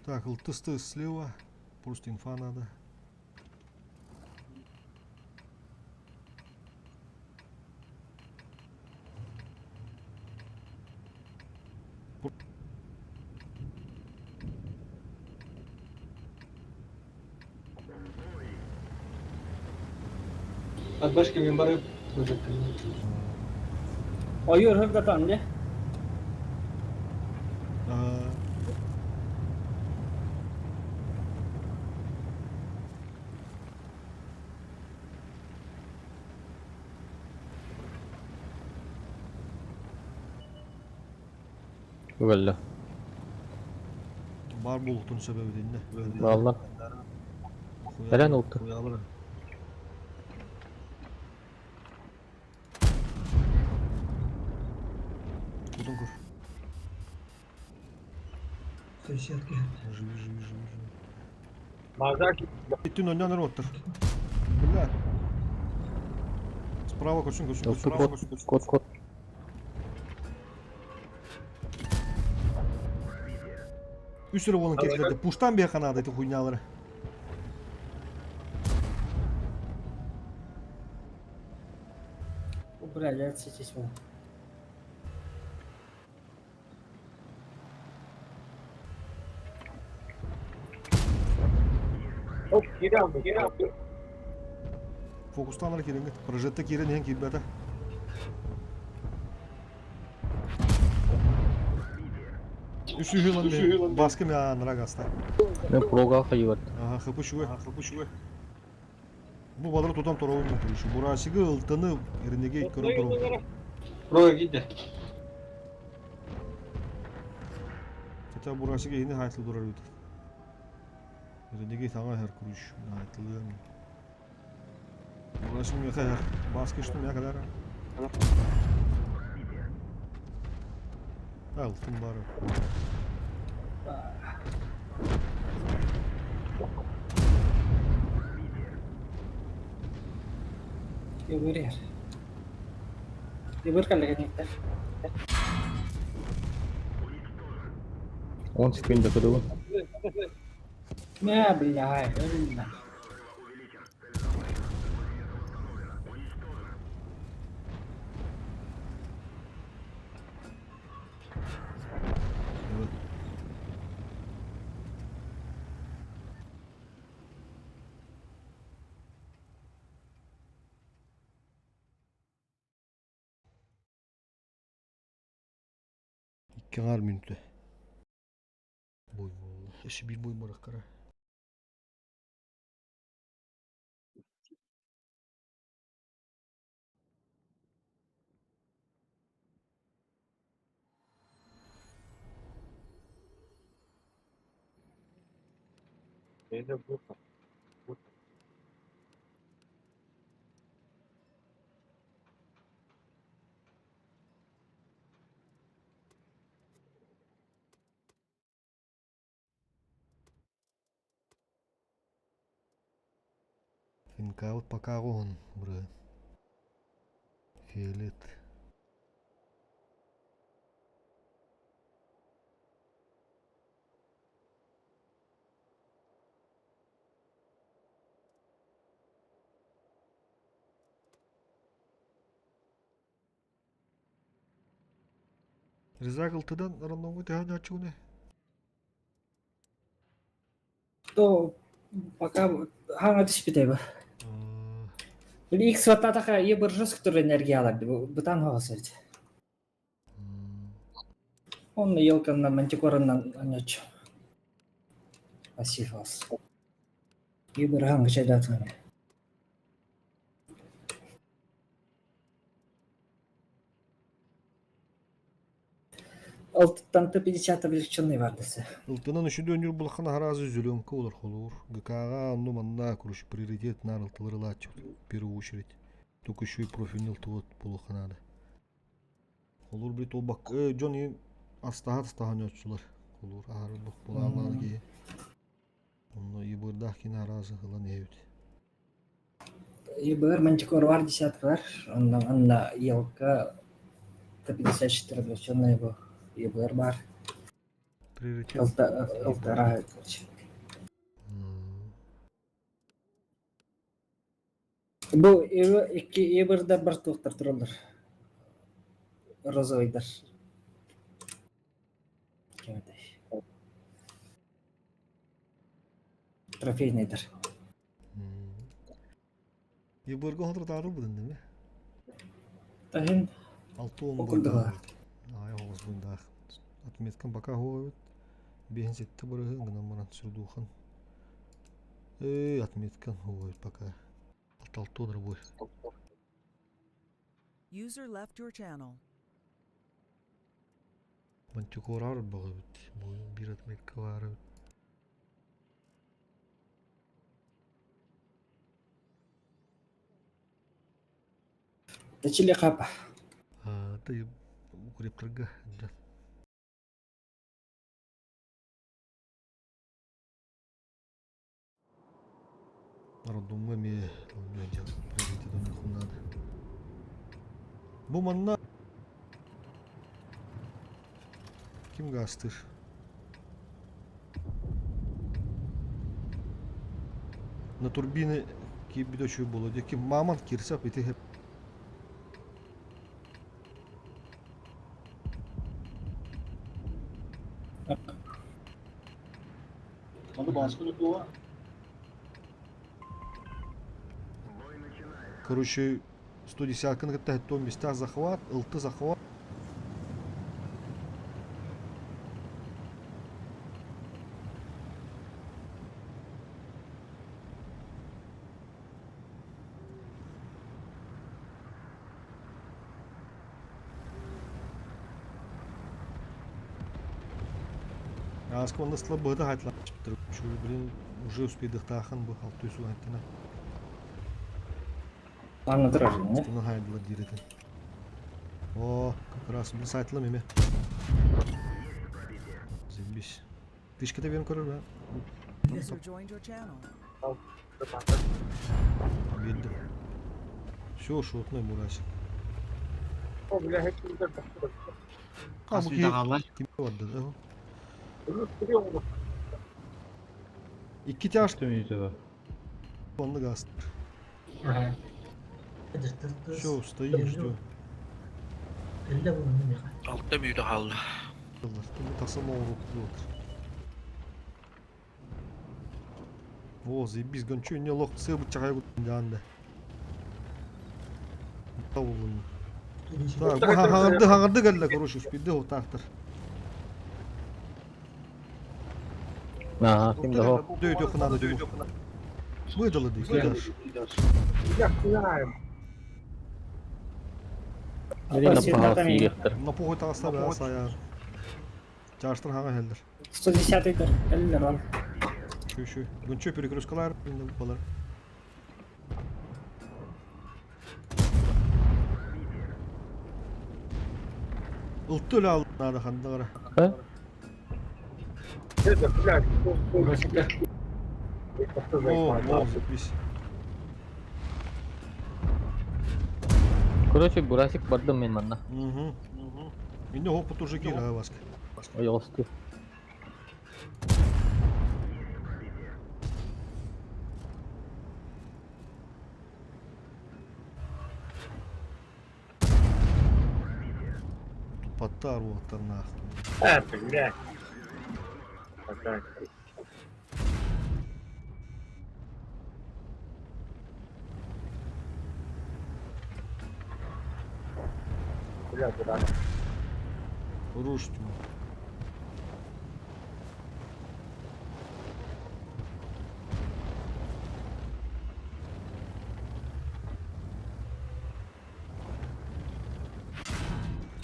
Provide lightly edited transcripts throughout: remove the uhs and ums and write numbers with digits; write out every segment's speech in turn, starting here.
Так, ЛТСТ слева. Просто инфа надо. Отбашка мен барып Ойуур сырдатан дьэ. Өллө. Бар буолуохтун сөп эбит иннэ. Бааллар. Кэлэн ылты. Кутун көр. Сосед Живи, живи, живи, живи. Мазак. Иттин онньон эрэ оттор. Бля. Справа көрсүн, көрсүн, Ылты көрсүн. кот, кот, кот. Үс эрэ буолан киирдилэр. Пуштан биэхэ наада ити хуйнялары. Бля, отсечись вон. Оп, киирэн, киирэн. Фокустаан эрэ киирэҥҥит. Прожетта киирэн иһэн киирбэтэ. Үсүһү ылан баскы мианра гаста. Мен прога хайыбат. Ага, хапы шуэ, хапы шуэ. Бу балары тутан торовун короче. Бурасигы ылтаны Ренегейт көрөн торовун. Прога киирдэ. Хотя Бурасига ини хайтлы турар эбит. Ренегейт аңа хер короче. Хайтлы. Бурасиг меха хер. Баскы что меха кадар. Алтын бары. Ебырер. Ебыр кэллэгэниттэр. 10 секунда көрөбүн. Мэ, бля, өллө. Evet. Икки аҥаар мүнүүтэ. Бой буолла. Өссө биир бой барахтара. Это бутер. Финкаут пока он, бро. Фиолет. Ризак ылтыдан рандомҥа түһэн оччугуна То пока хаҥа түспүтэ бу. Били X баттаатаха ебыр жестко тур энергиялар бытан хоҕос эбит. Онно елканнан мантикораннан анньаччы. Пассив Ебыр хаҥа чайдаатыҥа. Алтыттан 50 облегченный бар десе. Ылтынан үшүдө өнүр булахан аразы зеленка олар холуур. ГК-га онну манна короче приоритет нар ылтылар ылааччы в первую очередь. Только еще и профильный ылтыбыт булаханады. Холуур бит ол бак дьон иин астаһа астаһан өтсүлэр. Холуур аһары бах булаалаан киһи. Онно ибырдаах кини аразы ылан иһэбит. ЕБР мантикор бар десяткалар. Онно онно елка Т-54 облегченная бу ЕБР бар. Приоритет. Ылтара короче. Бу икки ебырдар бар туохтар тураллар. Розовыйдар. Трофейныйдар. Ебырга хонтуртаары будын деме? Таһын Алты он Окурдуга. Ай, оҕус бундаах. Отметкам пока хуобит. Биһин сетте барыһын гынан баран сүрдухан. Эй, отметкан хуобит пока. Алты дробой. User left your channel. Мантикорар бағыбыт. Бу бир отметка бар. Тачили хапа. А, ты укрепторга. Роддомҥа эмиэ наада. Бу манна ким гаастыыр? На турбины киирбит үчүгэй буолуо дии. Ким мамонт кирсап ити Короче, 110-каны кытта том местах захват, ылты захват. Ааска онно слабыта хайтла. Блин, уже успейдыхтаахан бу алты су хайтына. Аны турар, не? Стана хайдыла диретен. О, как раз бил сайтлым эме. Заебись. Фишка берин көрөр бе? User joined your channel. Белди. Все, шотной мурасик. О, бля, хеккер А, бу Хас ки даҕалар. ким барды, да? Икки тяж онны газ. Все, стоим, ждем. Алта мүнүүтэ хаалла. Тасам оҕурук О, заебись, гончу не лох сыр чагай анда. Тавулун. Так, бу хаҥарды хаҥарды кэллэ, короче, успейды отаахтар. Ага, ким да хо. Дөй дөй хунада дүү. Выдала дии, кидаш. Я хуяем. Или на пахал сиирехтер. На похуй таҕыста баа сая. Чаштыр хаҥа хеллер. 110-й дыр. Эллер ол. Шү шү. Гончу перекресткалар балар. Ылты өлө ал нада хандагара. Это, блядь, О, о, заебись. Короче, Бурасик бардым мен манна. Угу. Инне хоппут уже киир баска. Ойоҕосту. Тупаттар уоттар нах. А, блядь. Такая. Бля, дурак. Хорош тьма.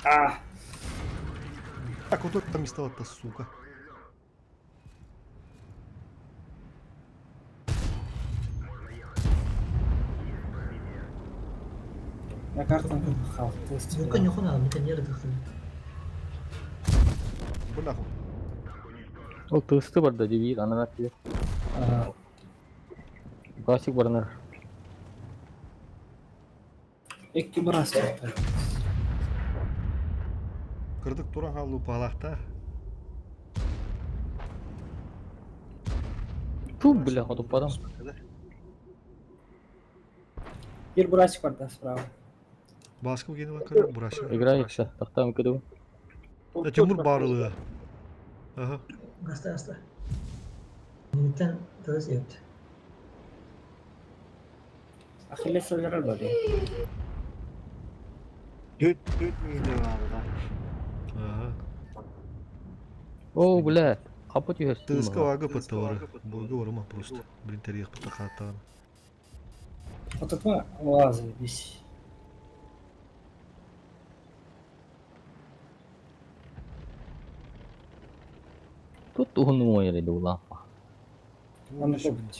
А, Так, вот там стала-то, сука. на картам хал. Мука нюхана, мука не радахын. Бляху. Ол тысты барда дебир, анан атты. Бурасик баранар. Икки брас. Кырдык туран халу палахта. Ту, бля, хотуппатым. Bir бурасик бар да справа. Басков гени бар көрөр, Бурасик. Играется, тахтаам кыдыбын. Да, Тимур барылы. Ага. Аста аста. Миниттен тырыс епти. Ахиллес өлөрөр бari. Düt düt miydi var da? Ага. О, бля, капот юһэстим Тыска баҕа. вага пыттавары. Бурга барыма просто. Блин, тарих пыттахаттан. Ототма оазы бис. Тут уһуннум уойар иди улааппа. Оны көбүт.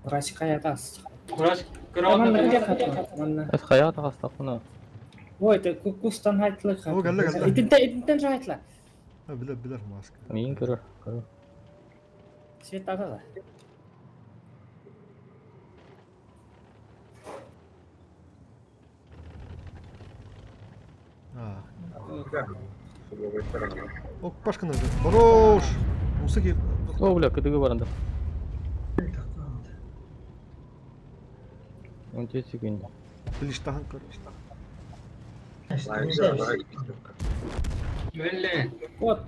Бурасик хаятас. Бурасик Манна көрө килер хатма. Манна. Эс хайа тахастахпына. Ой, те кустан хайтлы хат. О, кэллэ, кэллэ. Итинтен итинтен хайтлы. А, билер, билер маска. Миин көрөр. Көрөр. Свет ата да. А. Ок, Пашка нажал. Хорош! Мусаки. О, бля, кыдыгы баранда. Он 10 секунд. Плиштахан, короче. Бля. Вот.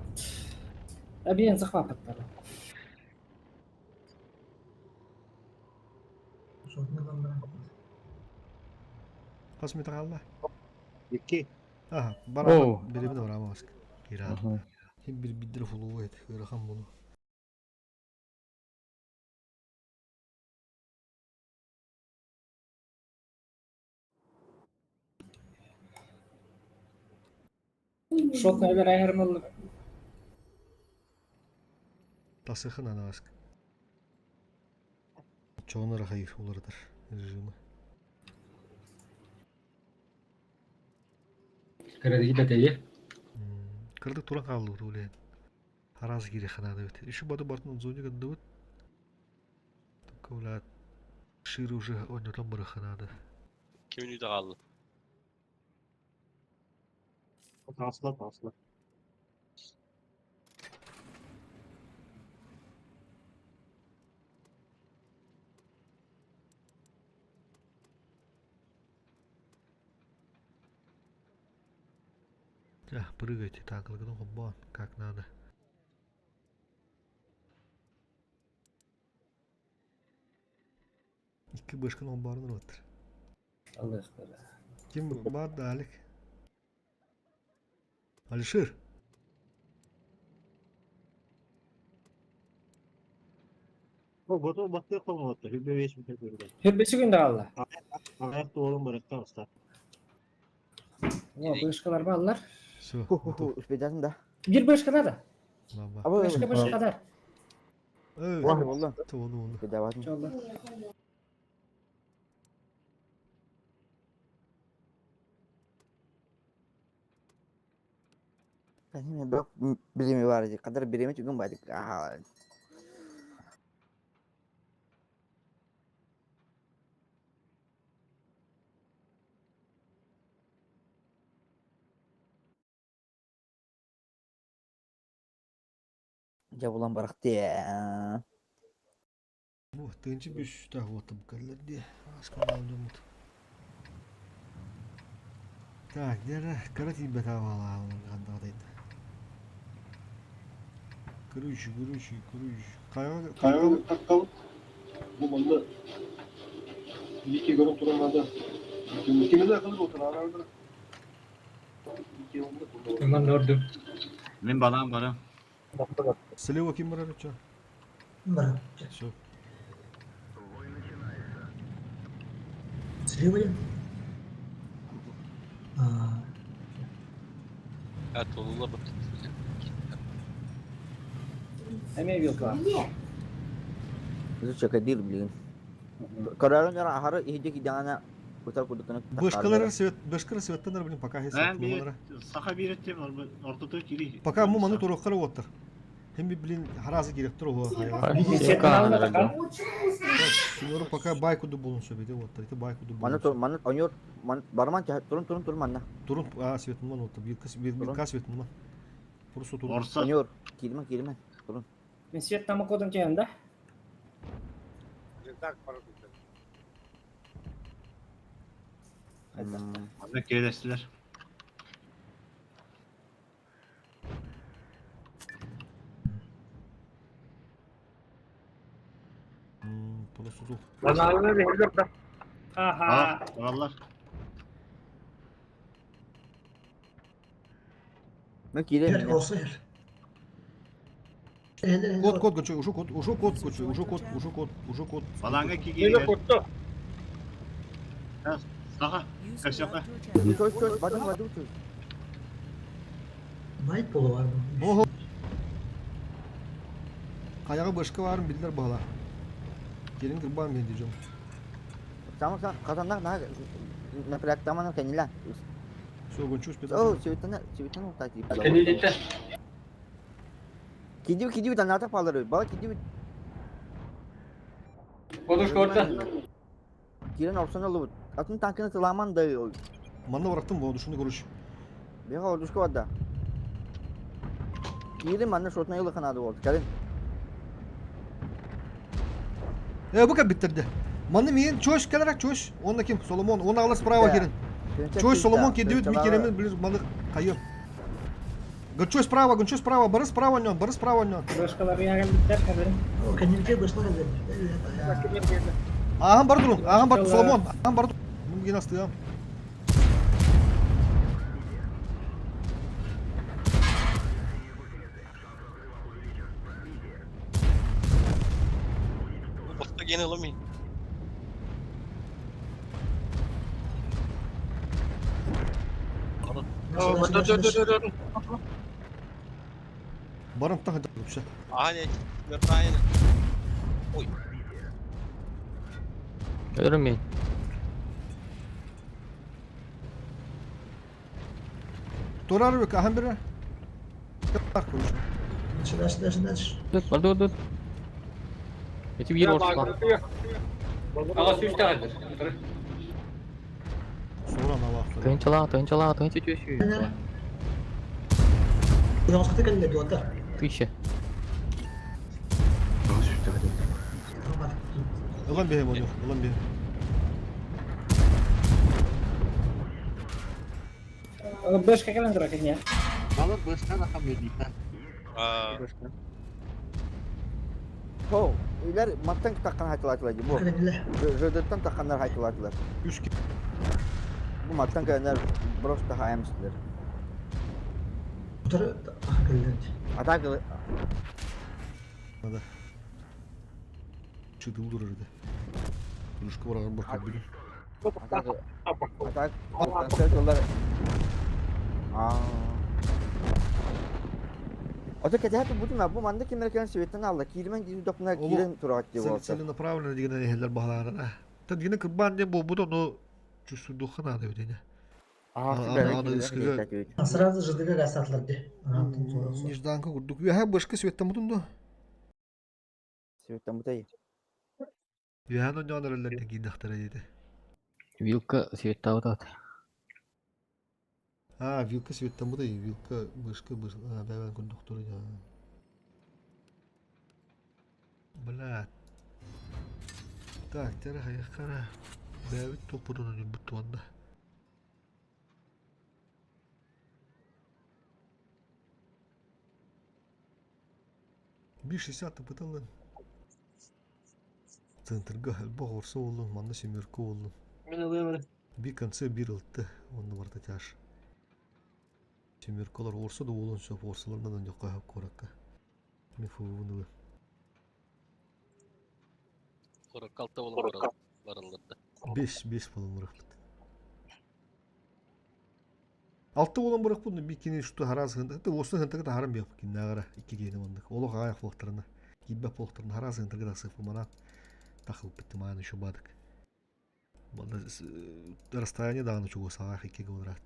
Абиен захвапаттар. Хас металла. Iki. Ага, барама. Оу. Беребин барама маска. Ира. Мгм. Хим бир биддер фулу эт. Ырахан буну. Шот набер айырмыл. Тасыхын ана маска. Чоғын рахайыр улардар режимы. Кырдыгы бэтейе. Кырдык туран қалды улен. Хараз кире ханады бит. Еще бады бартын зоне гынды бит. Только ула шире уже ойнотон бары ханады. Kimin үйде қалды? Asla asla. Да, прыгайте так, ну бон, как надо. Икки бышкын он барын оттыр. Аллах бала. Ким бар да Алик? Алишер. O botu battı kolmadı. Hübbe beş mi tekrar. Hürбesi күндө алла. Ayakta oğlum bıraktı usta. О, бышкалар баллар. Все. Ху-ху-ху, успейдасың да. Бир бышкада да. Лаба. Абы, Бышка бышкадар. Эй, болду. Тону оны. Успейдабатым. Жолда. Бирок бирдеме бар эди. Кадар бирдеме түгөн бар эди. Аа. Жабулан баракты. Бу тынчы биш так вот там каллерди. Аскалан думут. Так, дера карати бетавала гандадайт. Короче, короче, короче. Кайга кайга таккал. Бу манда Вики көрүп турганда. Кимде кылып отур аралар. Мен ордум. Мен балам барам. Слева ким бар чо? Бар. Все. Слева ли? А, Ha tolula bak. Эме вилка. Изуча кадир, блин. Карарын яра ахары ихде кидана утар кудуканы. Бышкалар свет, бышкалар светтен блин, пока хес. Ben bir саха bir ettim ортото кири. Пока му маны туруққара оттыр. Хем би блин харазы керек тур го. Сеньору пока байкуду болун сөбеде оттыр. Ите байкуду Маны болун. тур, маны оньор, маны барман турун турун турун манна. Турун а светман оттыр. Билка билка светман. Просто турун. Орса. Сеньор, киирмэ, киирмэ. Турун. Мен свет тамак кодун кем да? Аны келесилер. Просто тур. Ха-ха. А, бараллар. Мен киирем. Gel olsa gel. Eller eller. Код, код, кочу, уже код, уже код, кочу, уже код, уже код, уже код. Баланга кигилер. Саха. User Kaçaka. left your channel. Чөй, чөй, бадым, бадым, чөй. Night polo var bu. Ого. Каяга башка барын билдер бала. Келин кырбан мен дiyeceğim. Сама сам казаннар на напрягтаман кенила. Все, гончуш педа. О, севитана, севитана так дип. Кенилите. Кидиу, кидиу, таната палары. Бала кидиу. Koduş orta. Кирен орсон олубут. Атын танкını тыламан да. Манна барактым бу, душуну көрүш. Бега ордушка барда. Кирен манна шотна йылы канады болду. Калин. Э, бу кабиттерде. Манны мен чөш келерек чөш. Онда ким? Соломон. Оны алыр справа келин. Чөш Соломон кедибит ми керемен билир маны кайым. Гончо справа, гончо справа, бары справа нен, бары справа нен. Башкалар яган биттер хәбәрин. O kendini başına geldi. Ахам бар дурун, ахам бар Соломон, ахам бар. Мунгин астыям. Босто гene alamayın. Барым тахы дапша. Ане, мертайны. Ой, Өлөрүм мен. Торар бек ахам бир. Тар көрүш. Дальше, дальше, дальше. Dur, dur, dur. Эти бир орсула. Ага сүүстэ калдыр. Сора нава. Тыынчала, тыынчала, тыынча чөшү. Yansıtı geldi duvarda. Тыща. Tamam. Ылан бехем onu, ылан бехем. Башка келен тура кене. aa, Хо, үйлер маттан таккан айтылатылар бу. Kendine. Жөдөттөн таккандар айтылатылар. Үч Бу маттан кенер просто хаямсыздар. Motoru geldi. Атак Надо. Чыдыл дурар Кружка бараган бар кабили. атак атак концертлар. А. Ото кетет бутун бу манды кимер кен светтен алды. Кирмен дип докна Олу, кирен турат деп болса. Целенаправленно деген эхелер бааларына. Та дигене кырбан деп бу но чувствую надо ведене. Аны ыскыга Сразу же ЖДГ газ атылар Нежданка курдук. Яха башка светтен бутун да. Светтен бутай. Яха но нонерлер кийдахтара деди. Вилка светтабыт ат. А, вилка светтен бу да, вилка башка башка. А, бәбән курдук я. Бля. Так, тера хаякара. Бәбит топурун буту анда. Би 60 пыталы. Центрга бог орса болду, манна семерка болду. Би конце бир ылтты, онны барда тяж. Семеркалар орса да болун сөп, орсалардан да жокка коракка. Мен фугуну. 46 болон барылды. 5 5 болон быракпыт. Алты болон быракпыт, би кини шту хараз хынды. Осы хынтыгы да харам бияп кин нагара икки гейне мандык. Олох аяк болуктарына. Киббеп болуктарына хараз хынтыгы да сыфы манат. Тахыл битти мааны еще бадык. Банда расстояние дагы чугу сагах икки квадрат.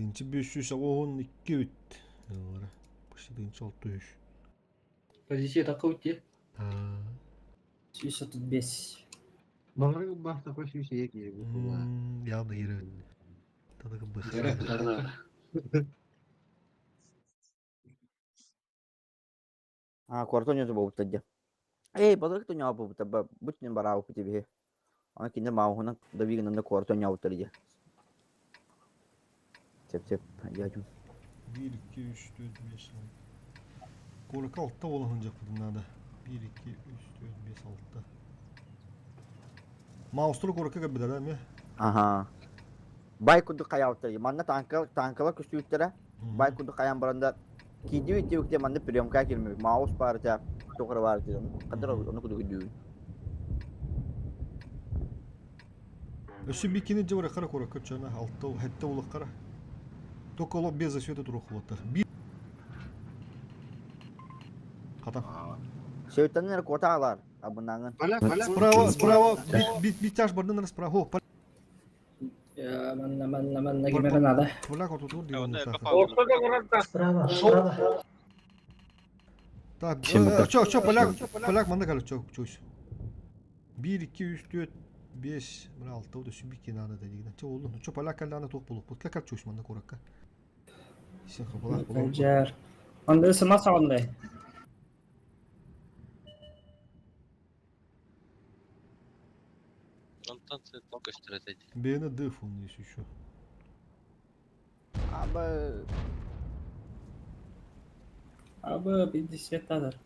1582 бүт. Почти 1600. Позиция такой те. 135. Балары бахта хош үс ек ек. Явно кииребит. Тадыгы быхара. А, куорат оонньоото буолбуттар дии. Эй, балык оонньообут буолбуттар, бу бараабыппыт ибиһи. Аны кинилэр мааҕыһынан Давигынан да куорат оонньообуттар дии. Сөп-сөп, дьаадьым. 1, 2, 3, 4, 5, 6. Куоракка алта буола сылдьыахпытын наада. 1, 2, 3, 4, 5, 6. Маустар куоракка кэлбитэ да эмиэ? Аха. Бай курдук хайаабыттар. Манна танка, танкалар көстүбүттэрэ. Бай курдук хайаан баран да киирдибит диэбиттэр манна приемка киирмэбит. Маус баар этэ, туох эрэ баар этэ. Хандар ону курдук өйдүүбүн. Өссө бикини дьэ барахара куоракка чана алта хэттэ улаххара. Только олох без засвета туруохулаттар. Биир Хата. Сөйтэн эрэ куота алар абынаҥын. Справа, справа, бит бит тяж бардын справа. Манна, манна, манна кимэҕэ наада. Поляк ортотугар диэн Справа, справа. Так, чё, чё, поляк, поляк манна кэлэ, чё, чусь. 1, 2, 3, 4, 5, бля, 6, вот сүүс надо дедигин. Чэ оллун, чё поляк кэллэҕинэ туох буолуохпут. Кэл чусь манна куоракка. Сен хапалаах буолуох. Дьэр. Онда сыма саҕындай. Онтон сыттан көстөр этэ дии. Бэйэни дыф он есть еще. Абы Абы 50 адар.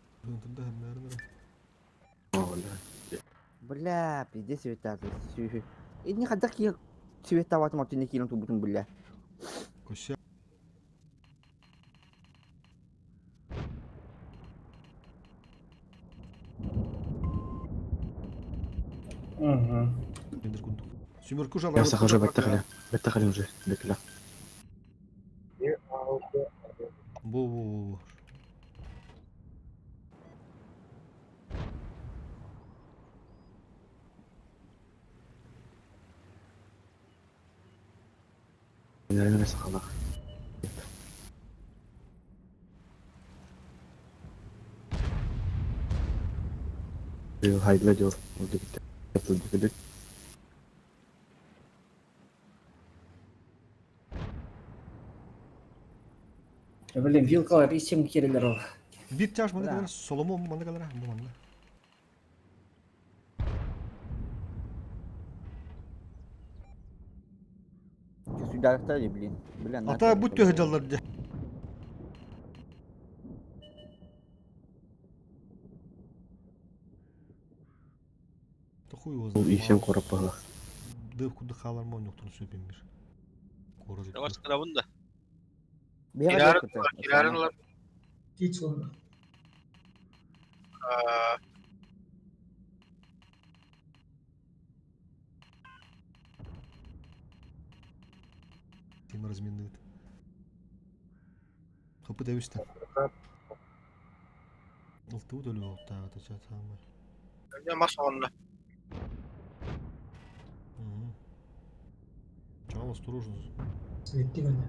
Бля, пиздец светаты. Ини хайдах киһи светтаабатым оттон киирэн турбутум бля. Көсө. Угу. Сүмөркү Я захожу, баттахали. Баттахали уже. Бекля. Бу бу бу. Наверное, сахалах. Хайдла дел. Блин, вилкалар исем кирелер ол. Бир тяж маны калар, Соломон маны калар, бу манна. Сүдәректер блин. Блин. Ата бу төһө жаллар дьэ. Хуй его знает. Исем корап баһылах. Дыв куды халар мо ньоктун сөпен бир. Кораз. Давай да. Кирарын Hiç olma. Тим разминныт. Хапы дэвисте. Ылтыы дөлү оттаа тача таамай. Чаал осторожно. Светти гана.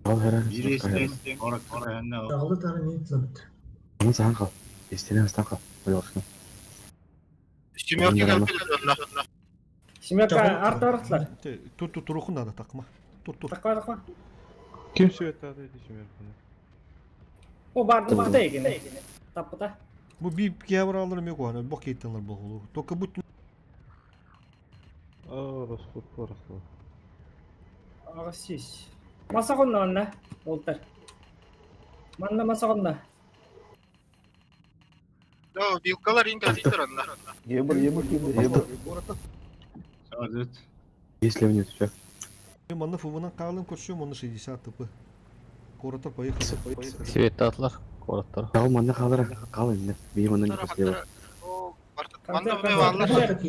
Ал хара. Биир истен коракка хэннэ Dağılı tane niyetlemet. Аны сахан кал. Истенен астан кал. Ойлорсун. Семерка арт артлар. Тур тур турухун надо такма. Тур тур. Такма такма. Ким светтаады эти семерканы? О бар барды екен. Таппыта. Бу би кебр алыр ме куана, бок кейттенлер болу. Только бут Аа, расход барахла. Ағасис. Масағонна онна. Олтар. Манна масағонна. Ебыр, ебыр, ебыр. саадыт. Если мне сейчас. Манна фувынан каалым көрсөм, оны 60 тп. Коротор поехали. Светтаатылар, куораттар. Кал манна калара. Кал инне. Би манна не последовал.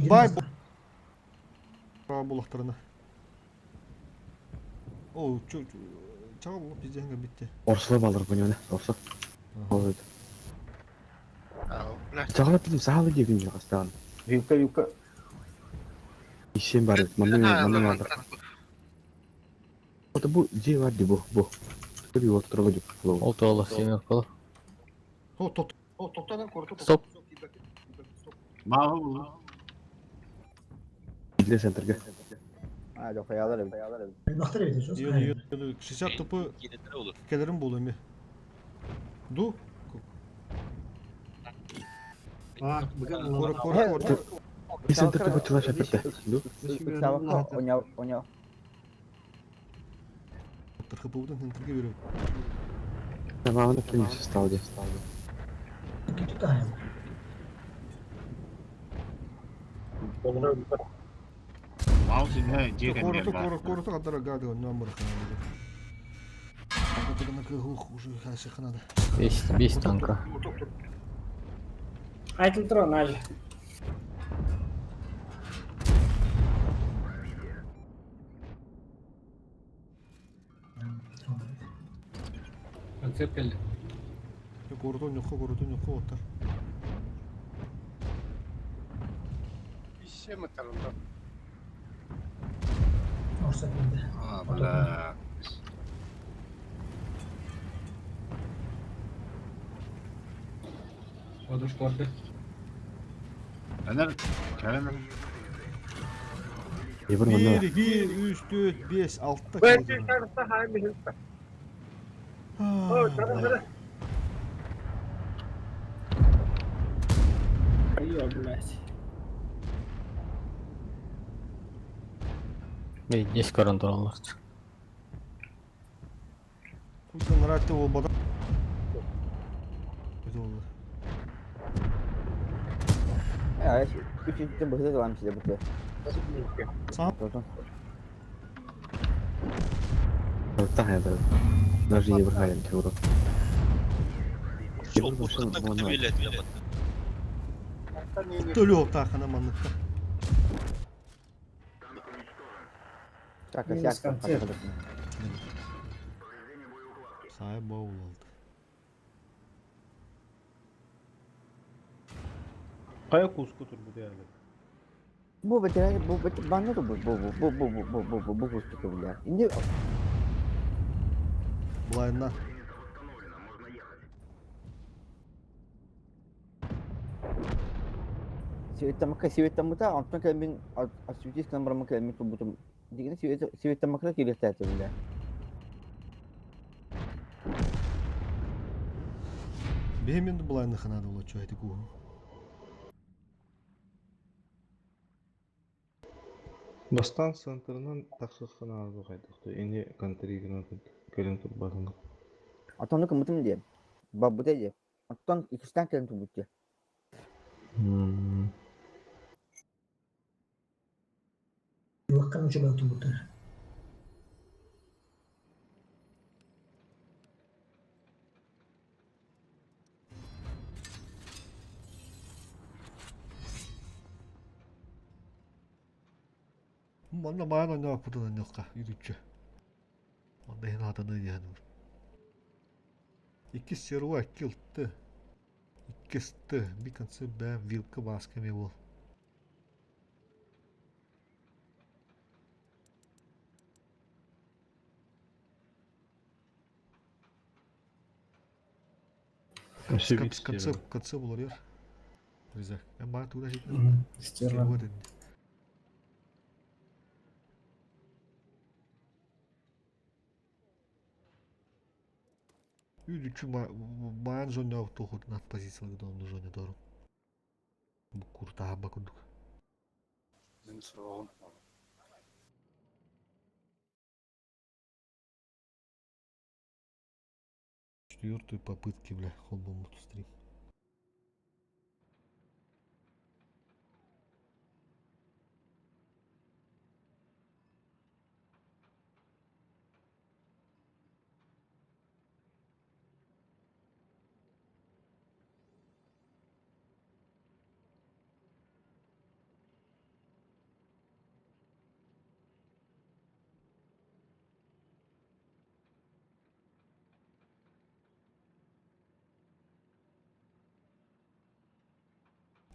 Бай булактарына. О, чо чаға болуп бизден битти. Орсула балыр буну Орсу. Ол. Чагалап билим сахалы дегин жакастаган. Вилка, вилка. Ищем бар, манна манна бар. Вот бу дьиэ бар ди бу бу. Көрүү вот турга дьуп. Ол туолла семеркалы. О, тот. Стоп. Маа булду. Идле центрге. А, жок, хаялар эбит. Элбахтар эбит, что Йо, йо, 60 тупы келерим болу эми. Ду? Кора, кора, кора. Bir центр тупы чыла шапырты. Ду? Сабакка онял, онял. Тырхыпыбытын центрге берем. Тамамын принцип стал ди. Тут Маус ине же Кора, кенген кора, бар. кора, кадара гады, номер ханады. Уже хашы ханады. Бес, бес танка. Айтыл тур нажы. Концерт келди. Городон yok, городон yok, оттар. Орса билди. А, бля. Одуш көрдү. Энер, келен. Ебір манна. 1, 2, 3, 4, 5, 6 Ё, блядь. Бей, 10 көрөн тураллар. Куйдан ратты ол бада. Это oldu. Э, үчүнчү быһыты кылам сиде бу. Сам Тотон. Та Даже ебір хайын теору. Сол курсунда күтүп эле. төлөө тахана манныкта. Так, Минус сяк. концерт. Сай баул алды. Кая куску турбу yani. Бу бетер, бу бет банны бу бу бу бу бу бу бу бу бу кусту бля. Инди Булайына. Сиветтамакка сиветтамыта, онтон кэлбин асвитис камбарма кэлбин тубутум. Дигини сиветтамакка кириэхтээти бля. Бейменді булайына ханады ола чуайты кугу. Бастан центрынан тақсықхана арду қайдықты. Эне контригынан көлін турбатын. Атону кымытым диye. Бабыта диye. Оттон икистен кэлэн тубут диye. Юаккан учебал тубуттар. Манна майан ойнап путан нөкка үйрүтчү. Онда хен атаны яны. Икки серуа килтты. Иккисты би конце бә вилка басками бол. Конце конце болар яр. Риза. Ама туда жит. Стерва. Үйрүтчү маан зоня тохот над позициялыгы донду зоня дору. Бу курта бакудук. Четвертую попытки, бля, холбом стрим.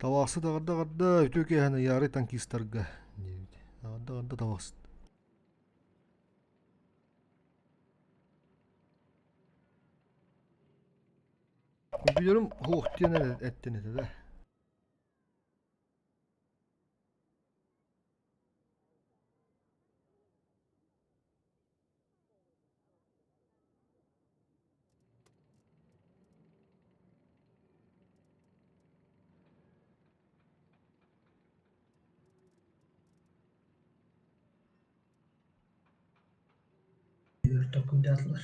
Таласы дағырда ғырда үтөке хана яры танкистарға. Анда тавас. Компьютерым хуох диэн эттен этэ да. Токуйдаатылар.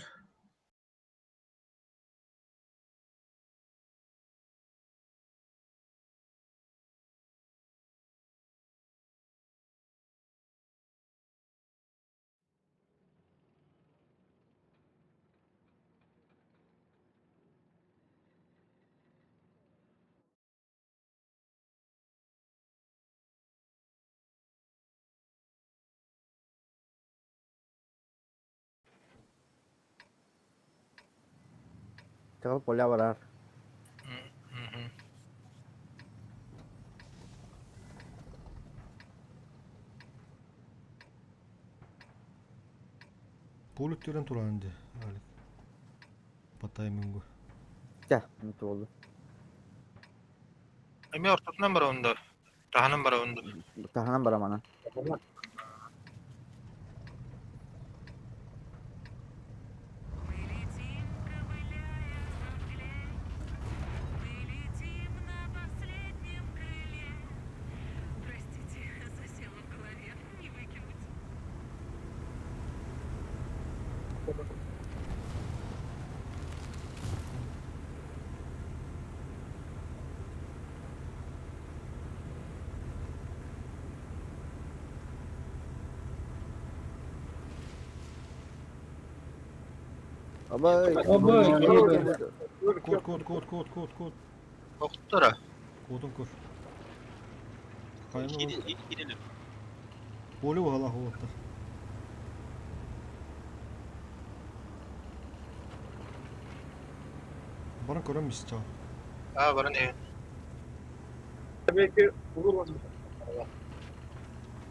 Чаҕыл поля барар. Поле түрен туран ди. Алик. По таймингу. Чэ, это болду. Эми ортотунан барабын да. Таһынан барабын да. Таһынан барамана. Абай. Абай, Код, код, код, код, код, код. Охтора. Кодун көр. Хайны Киреlim. поле угала хуоттар. Бара көрөм бис чаа. А, баран э.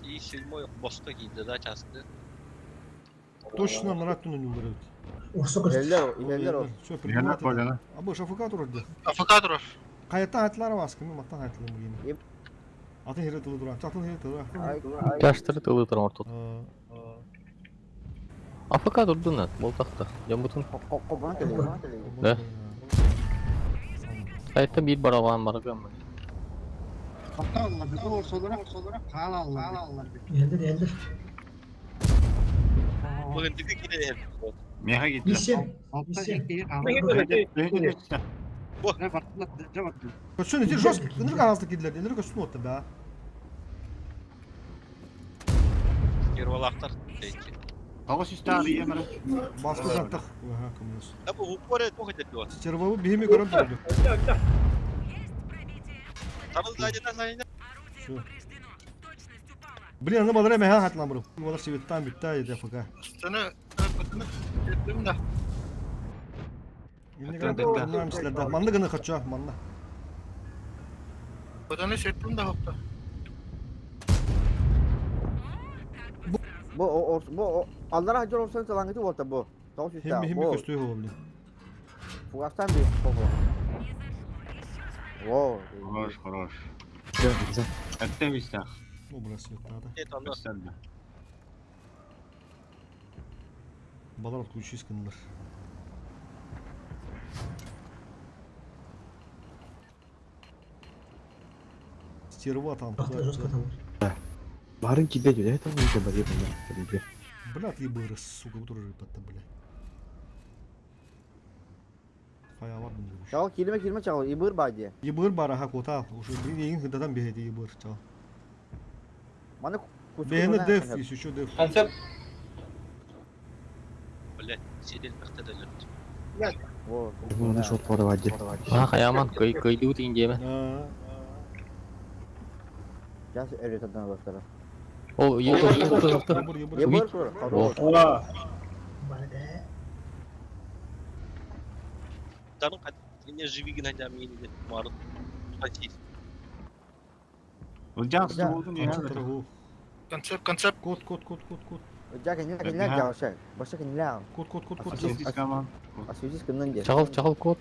И седьмой босқа кийdi да часты. Точно нарат түнүн юлдырып. Орсо көстөр. Иһэллэр, иһэллэр ол. Все, Иһэллэр принимать. поляны. Абы шафыка турар ди. АФК турар. Кайта хатлар вас, кими маттан хатлар мugini. Еп. Атын хире тылы турар. Чатын хире тылы. Ай, ай. Чаштыры тылы турар ортот. АФК турдун, болтақта. Жамбутун. Кобана келе. Да. Сайтта бир барабан бар гамма. Иһэллэр, иһэллэр. Bugün dikkat gidelim. Меха киирдэ. Миссия. Миссия. Көтсүн ити жос ынырга азды кидлер. Энер көтсүн отты ба. Перволақтар дейті. Тоҕус үстэ арыйа бара. Баскы жантах. Аха, коммунист. Да bu упоре тоқ етеді ол. Стервабы бихими көрөм турду. Табыл зайдена зайдена. Всё. Блин, аны балара меха хатлан бұрып. Балар себеттан битта еді АФК. Сені көтіні да. Инне гана силерде. Манны гына хочу, манна. Көтіні сеттім да хопта. Бу орс, бу аллара хажар орсан салаңыты болта бу. Тоғыз үстэ. Химми химми Бу көстүй хо, блин. фугастан бир. Бу. Во. Хорош, хорош. Да, да. Әттә бистах. Ну, бля, свет надо. Evet anla. Өстәлде. Балар отключись кыннар. Стерва там. Бахта жестко там. Барын киирдэ дии, это он барьер бля. Бля, ты быры, сука, который рыпатта, бля. Хая бар бу. Чагыл килме килме чагыл ибыр бади. Ебыр бар, аха, кота. Уже блин, ең хыдадан беһеди ебыр, чал. Маны Бэһэни деф, если что деф. Концепт. Блять, седел мақтада löpті. Во. Оны шот подавать. А, хаяман, кый кыйды утин деме. А, Жас öyle бастара. О, ебыр, ебыр, Ебыр, ебыр. Ибыр тур. О. Ола. Даның қадіне живигін айда мені марын. Хати. Ылжан болдун Канча я. тараху. Концепт, концепт. Кот, кот, кот, кот, кот. Жа кенилер кенилер жабыша. Баша кенилер. Кот, кот, кот, кот. Асвитис команд. Асвитис кыннан де. Чағыл, чағыл код.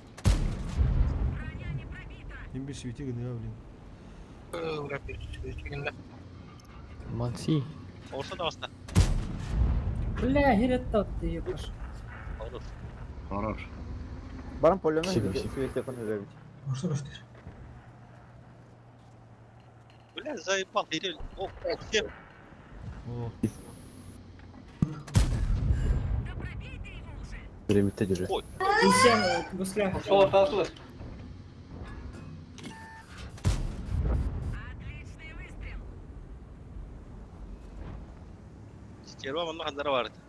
Имби свети гына, блин. Манси. Орса да баста. Бля, херет ты ебаш. Хорош. Хорош. Баран полемен Сибир, свете кын Орса көстөр. Бля, заебал, Ирель. О, все. О, Время держи. Исен, гусля. Соло талсылар. Стерва манна хандара барды.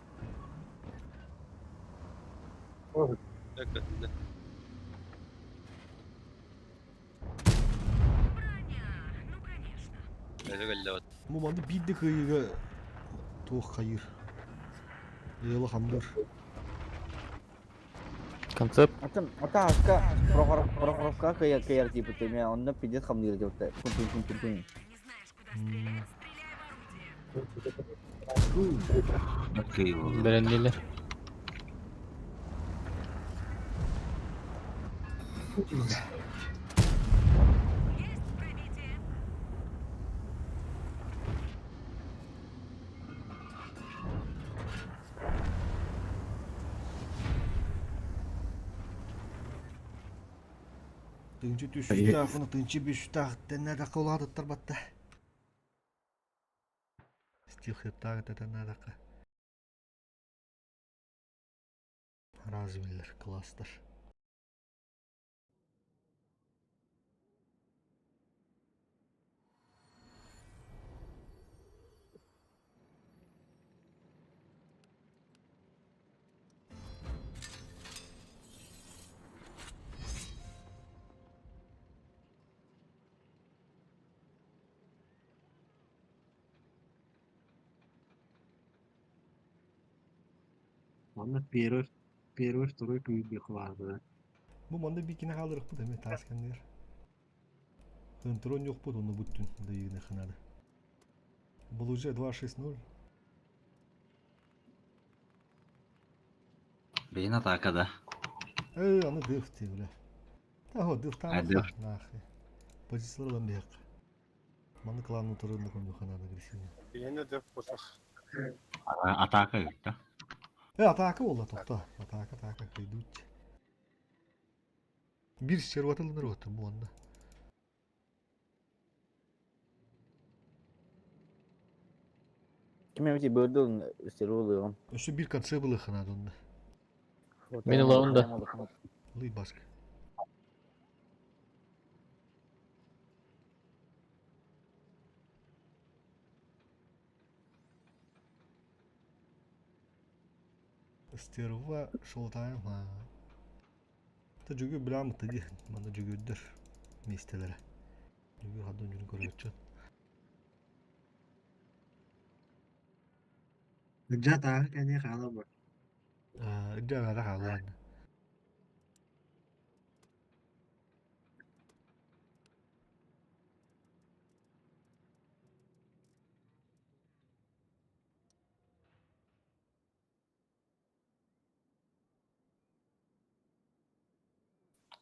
Так, да. Бу манды бидди кыйыга туох хайыр. Ыла хамдыр. Концепт. Атын ата аска Прохоровка кыяр кыяр типа теме, онда пиздец хамдыр деп. Кун кун кун кун. Окей, болды. Береннилер. Тынчы түшүстәх, оны тынчы бишүстәх, тәннә дә кылады батта. Стил хеттаг тәннә дә. Развелер кластер. Ладно, первый, первый, второй күйбек барды. Бу манды бикине халырык бу деме тасканнер. Контроль yok бу оны бүттүн дыйыны ханады. Был уже 2-6-0. Бейін атакада. Эй, аны дыф ти бля. Та хо дыф там. А, дыф. Нахи. Позициялар бияк. Манды клан утырын да ханады агрессивно. Бейін деф босах. Атака да? Атака болду токто. Атака, атака идут. Бир серватылыныр отты бу анда. Ким эми бөлдү стерволугум. Өсө бир конце было ханады онда. Мен ылабын да. Лый баск. Стерва шолтайм ха. Та жүгү билам тыги, мана жүгүдөр местелere. Жүгү хаддан жүнү көрөчөт. Жа тағы кәне қала бар. Аа, жага халан.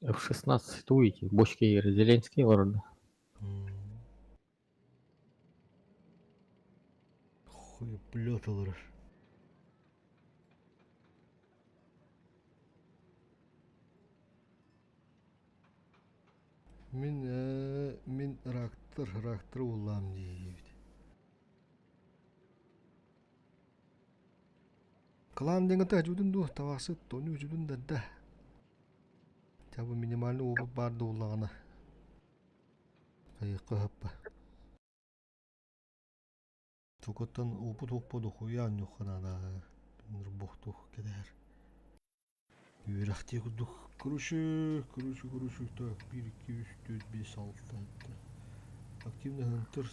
F-16 туете, бочки Зеленский орды. Хуй плеталар. Мин мин рактыр рактыр улам дейбит. Клан деген та жудун ду тавасы тону жудун да да. Табы минимальный опыт бар да улагана. Кайыкка хаппа. Тукоттан опыт опподу хуя нюхана да. Нурбохту кедер. Үйрәхти кудух. Короче, короче, короче, так, 1, 2, 3, 4, 5, 6, Активный хантер.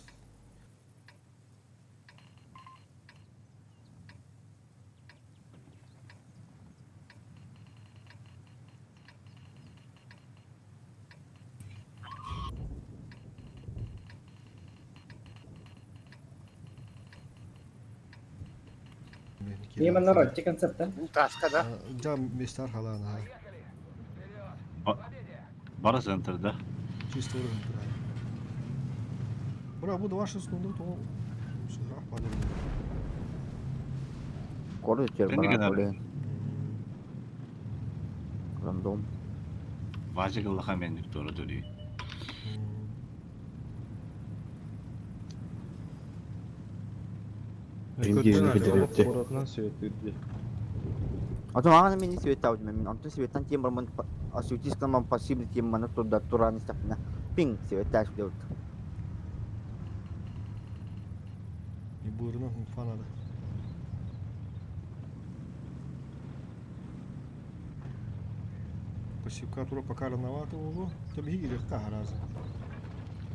Не манна ротти концепта. Таска да. Жам местар халаан ха. Бара центрда. Чисто уровень тура. Бра, буду ваши основные то. Сыграх падали. Корды тер Тенди бана генер. коле. Рандом. Важик Аллаха мен Виктора Дури. Коратынан светtirdi. Атын ағаны мен свет таудым мен. Антон светтан тем бармын асютискан ман пассивный тем мана турда туран истапна. Пинг свет таш деп. Не буырына фанады. Пассивка тура пока рановато уже. Там гигель раза.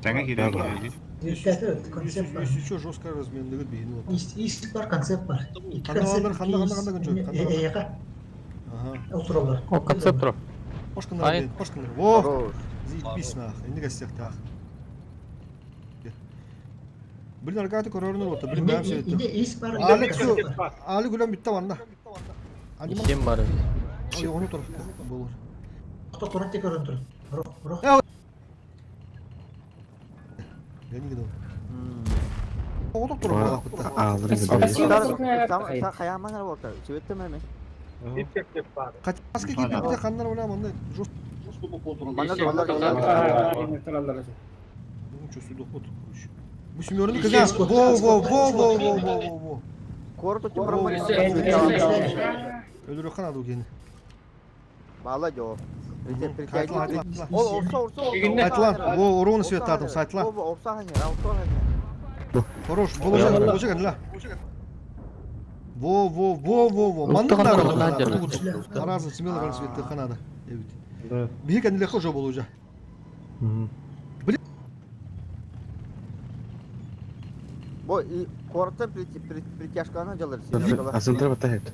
Теңе кире кире. Концепт концепт бар. Есть еще жесткая разменный бейін. Ис бар концепт бар. Ики Қанда концепт. қанда, қанда, қанда, қанда, қанда. Эйға. Ага. Отыралар. О, концепт тұр. Қошқындар, Ай. блин, қошқындар. Во! Хорош. Заебись нах. Енді гостях так. Блин, аргаты көрөрүнөр отта. Блин, бәм Иде себетті. ис бар. Али концепт бар. Али гүләм битте ванна. Али Исем бар. Ой, оны тұр. Болор. Ото корот тек көрін тұр. Рох, рох. Я не гидам. Отоп тұр болақ бітті. Ааларын Спасибо. гидер. Хаяман болта. Светте ме? Катаска кип бите қаннар ойлам анда жос. Мана доллар. Ну, что сюда ход, короче. Бу семерны кыза. Во, во, во, во, во, во, во, во. Короту тем бармын. Өлөрө канады угени. Бала жо. Айтла, айтла. Ол орса орса. Айтла. Во, урон свет атым, сайтла. Орса ханер, орса ханер. Хорош, боложа, боложа кандила. Во, во, во, во, во. Ултты Манна қанды қанды. Аразы смело ган светте ханада. Эбит. Да. Бихи кандила хожо боложа. Бо и коротта притяжканы жалыр. А центр бата хет.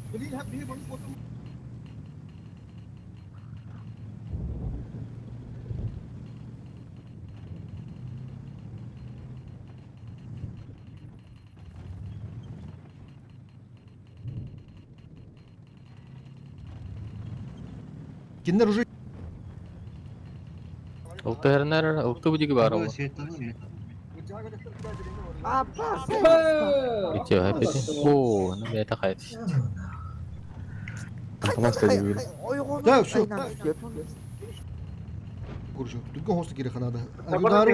Киндер уже Ылты хернер, ылты будиги бар ол. Апа. Ите, хайпети. О, ну это хайт. Тамаста дебил. Да, всё. Короче, дүкөн хосту керек ханада. Удар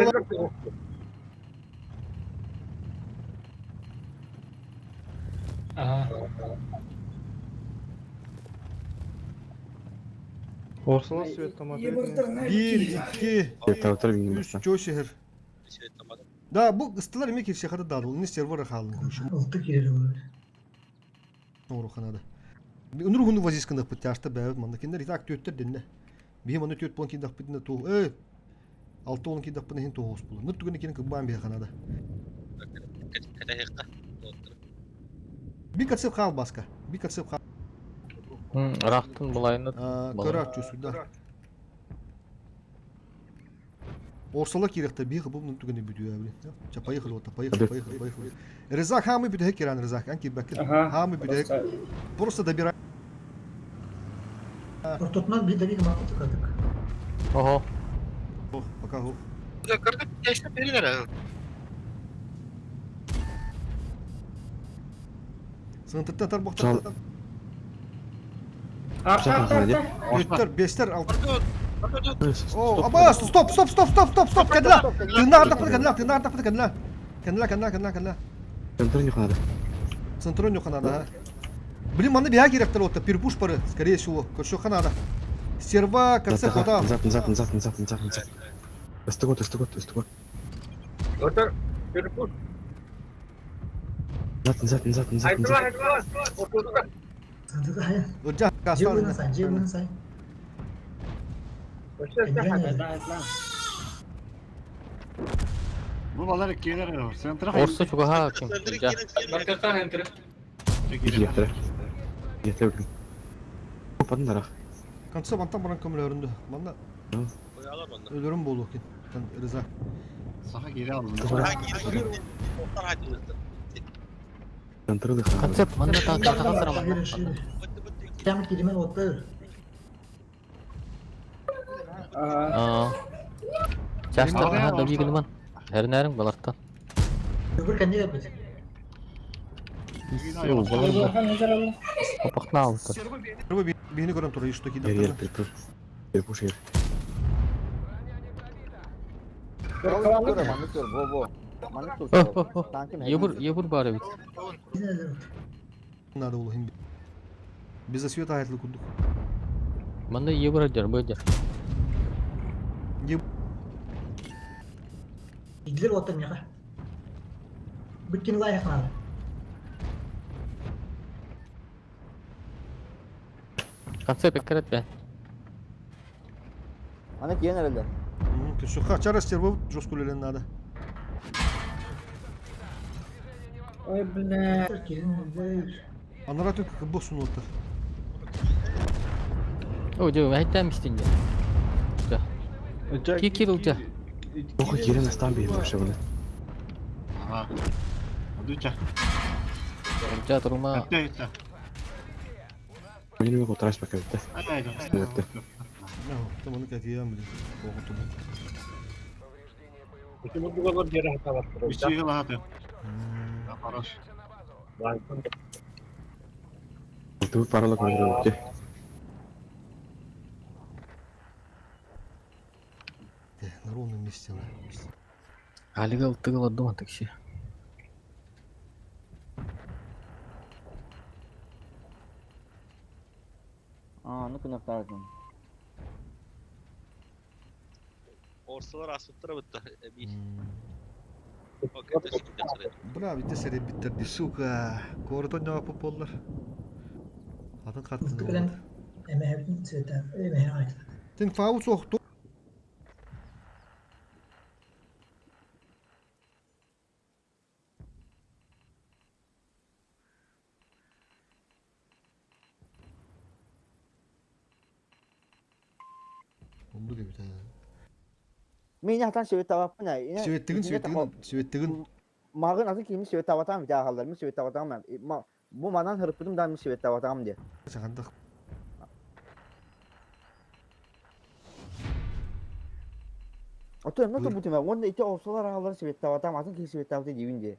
Ага. Орсала свет тамат. 1 2 Тавтар бигин 3 баса. 4 шehir. Да, бу ыстылар эме кирсе хада дады. Ол не сервер халын короче. Улты кирер olur. Оңру ханада. Үнүр хуну вазискында пытяшта бәбит манда киндер итак төттер денне. Бихи манда төт пон киндах битне ту. Эй. Алты он киндах битне хин тоғыз булу. Ныр түгене кине кыбан бихи ханада. Би кацеп хал баска. Би кацеп хал. Рахтын булайны. Көрөр чөсүдө. Орсала киректе бихи бу түгене бүтүө блин. Ча поехали вот, поехали, поехали, поехали. Резак хамы бүтө киран Резак, анки бакыр. Ага. Хамы бүтө. Просто добирай. Ортотунан bir dakika makul tıkadık. Ого. Ох, пока го. Кырдык теште берилер. Сынтыттан тарбактар. Арта, арта, арта. Беттер, бестер, алты. О, аба, стоп, стоп, стоп, стоп, стоп, стоп, кандила. Тына артак кандила, тына артак кандила. Кандила, кандила, кандила, кандила. Центр не ханада. Центрон yok ханада. ха. Блин, маны бия керектер отта, перепуш пары, скорее всего. Короче, ханада. Стерва, конце хода. Назад, назад, назад, назад, назад, назад. Ыстыгот, ыстыгот, ыстыгот. Отор перепуш. Назад, назад, назад, назад, назад. Sandıkta hayır. Оджа, Cebine say, cebine say. Bu balar keler центр. Орса чугаха ким. Жа. Баркака хентер. Гитлер. Гитлер. Опадын Конце бантан баран көмөлөрүндө. Манда өлөрүм болду экен. Рыза. Саха кире алдым. Центры хаалар. Концепт манна таха Шире, шире. Прямо киримен оттар. Аа. Чаштар наһаа да биигин Эрнәрин балартан. Öbür kendi yapıyor. Балар Опахна алты. Бихини көрөн турар, что Ер ер кидер. припер. Припуш ер. Маннык көр, бо бо. Маннык О, о, тур. о. Ебур, ебур бар бит. Надо было им. Без освета айтлы кудук. Манда ебур адер, бөдер. Идлер оттар меха. Бүткен лайық надо. Концепт эккерет бе. Аны киен эрелер. Күсү чара стервов жоскулелен надо. Ой, бля. Анара түк кыбы сунуттар. О, жо, айтам истинде. Ки кирилча. Ох, кирен астан бейм вообще бля. Ага. Адуча. Жа турма. Өттө, өттө. Мени мен отыраш бака битте. Ай, Өттө. Там оны кәтиям биле. Оғыту. Үчүгө лахаты. Хорош. Туу парала көрө өттө. На ровном месте. Алигал тыгыла дома такси. Аа, ну күнәктәрден. Орсалар асыттыра бітті. Бра, битте сәрі биттерди, сука. Коротон жауап болдылар. Атын қаттын. Эме цвета, эме айт. Тен фау соқты. Онду деп та. Мен яқтан свет табаппын. Светтигин, светтигин, светтигин. Мағын атын кийми свет табатам бит ахаллар. Мен свет табатам. Бу манан хырыппытым да мен свет табатам де. Сагандак. Ото эмне то бутума. Онда ити олсалар ахаллар свет табатам, атын кийми свет табаты дибин де.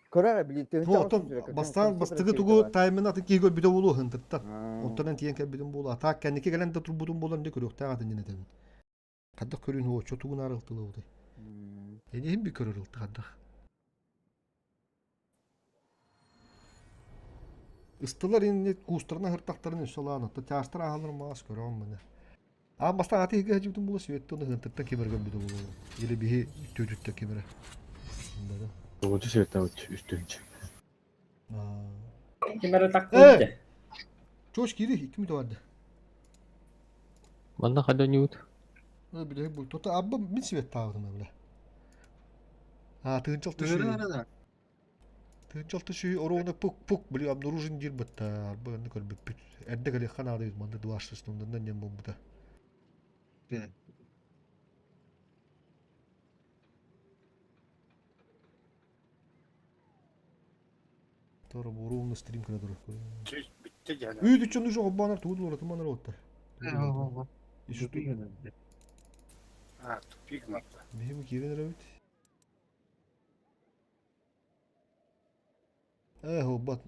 Көрөр били. Отон бастан бастыгы тугу таймын атын кийгө бүтө болу хынтырттан. Оттан тиен кәбидин болу. Атак кәнеке келен да турбутун болар не көрөк тагатын жene тебин. Каддак көрүн о чотугун арылтылы уды. Эни хим би көрөрүлтү каддак. Ыстылар инне кустарна хыртактарын үсалаан, та тястар ахалар маас көрөм мене. А бастан аты хиге хажыбытын болу светте оны хынтырттан кемерген бүтө болу. Или биһи төтүттө кемере. Да. Тогунчу себеттен үстүнчү. Кемере такты. Чош кири, 2 минут барды. Манда хада нют. Биле бу. Тота абба мин свет таавдым бile. А, тыгынчал түшү. Тыгынчал түшү ороуна пук пук били обнаружен дир бытта. Арба аны көрбүп бүт. Эрде келе хан ары манда дуашсыз нан нем бомбута. Тора буруумна стрим кыра тур. Битте жана. Үй дүчөн уже обанар туудул оратыманар отта. А, тупик матта. Бихим кирен рабит. Э, бат.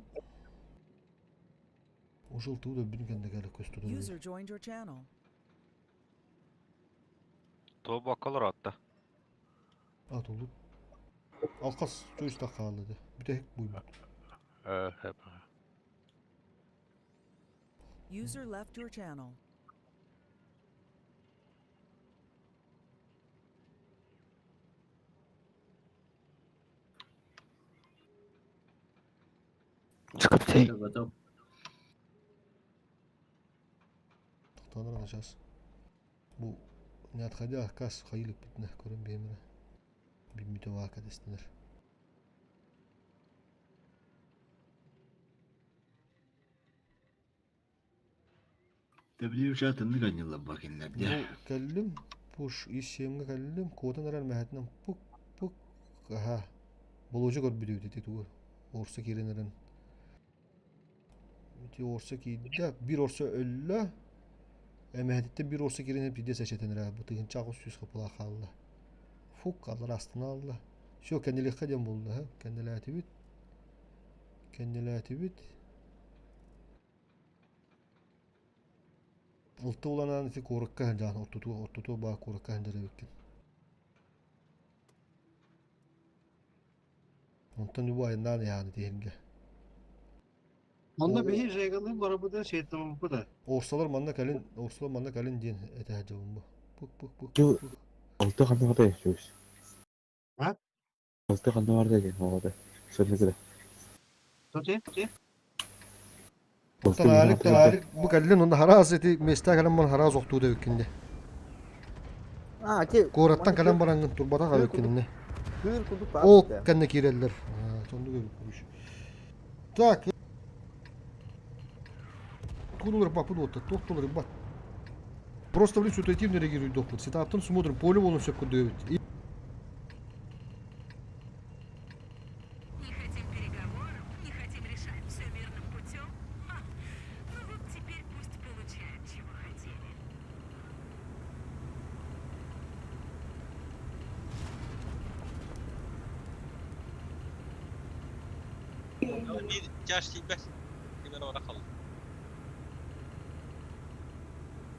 Ушул тууда бүнкенде келе көстү. User joined your channel. То бакалар атта. А тулу. Алкас чөйс таккалды. Бүтө буйбут. User left your channel. Скопцей. Тоқтаныр сейчас. Бу не отходя кас хайылык битне көрөн бемире. Биммите вака дестинер. Тэбли учатынны ганьылла бакиннер Бу кәллим пуш исемге кәллим котан арар мәхәтнен пук пук аха. Болочу көр бүдү дити тугу. Орса киирэн эрэн. Ити орса киирдэ. Биир орса өллө. Эмэһэтиттэн биир орса киирэн пиздец эчэтэн эрэ. Бу 1800 хапылаах хаалла. Фук, аллар астына алла. Все, кэннилиэххэ диэн буолла, ха? Кэннилээтибит. Кэннилээтибит. Алта уланаан ити куоракка сылдьаҕын ортотугар ортотугар баар куоракка сылдьар эбиккин. Онтон бу айаннаан иһэҕин ити иһиргэ. Онно биһи Жегалыын барабыта сиэттэммиппит. Орсалар манна кэлин, орсалар манна кэлин диэн этэ сылдьабын бу. Пук пук пук Бу пук. алта ханна барда Сүүс. А? Алта ханна барда диэн оҕото. Сырдык Тоте? Алта Оттон миһин Алик, аттыгар Алик бу кэллин онно хараас ити миэстэ кэлэн баран хараас охтуу да эбиккин дии. А, ти Куораттан манна кэлэн бараҥҥын турбатах кыыр эбиккин курдук иннэ. кыыр курдук баар Ол битэ. кэннэ киирэллэр. Соннук эбит короче. Так, Откуда рыбак вот туох тул рыбак. Просто блин ситуативно реагирует доктор. Сетаптан смотрим, поле вон все куда Не хотим переговоров, не хотим решать все мирным путем. Ха, ну вот теперь пусть получают, чего хотели. Биир чаш тиийбэт. Ким эрэ ора хаалла.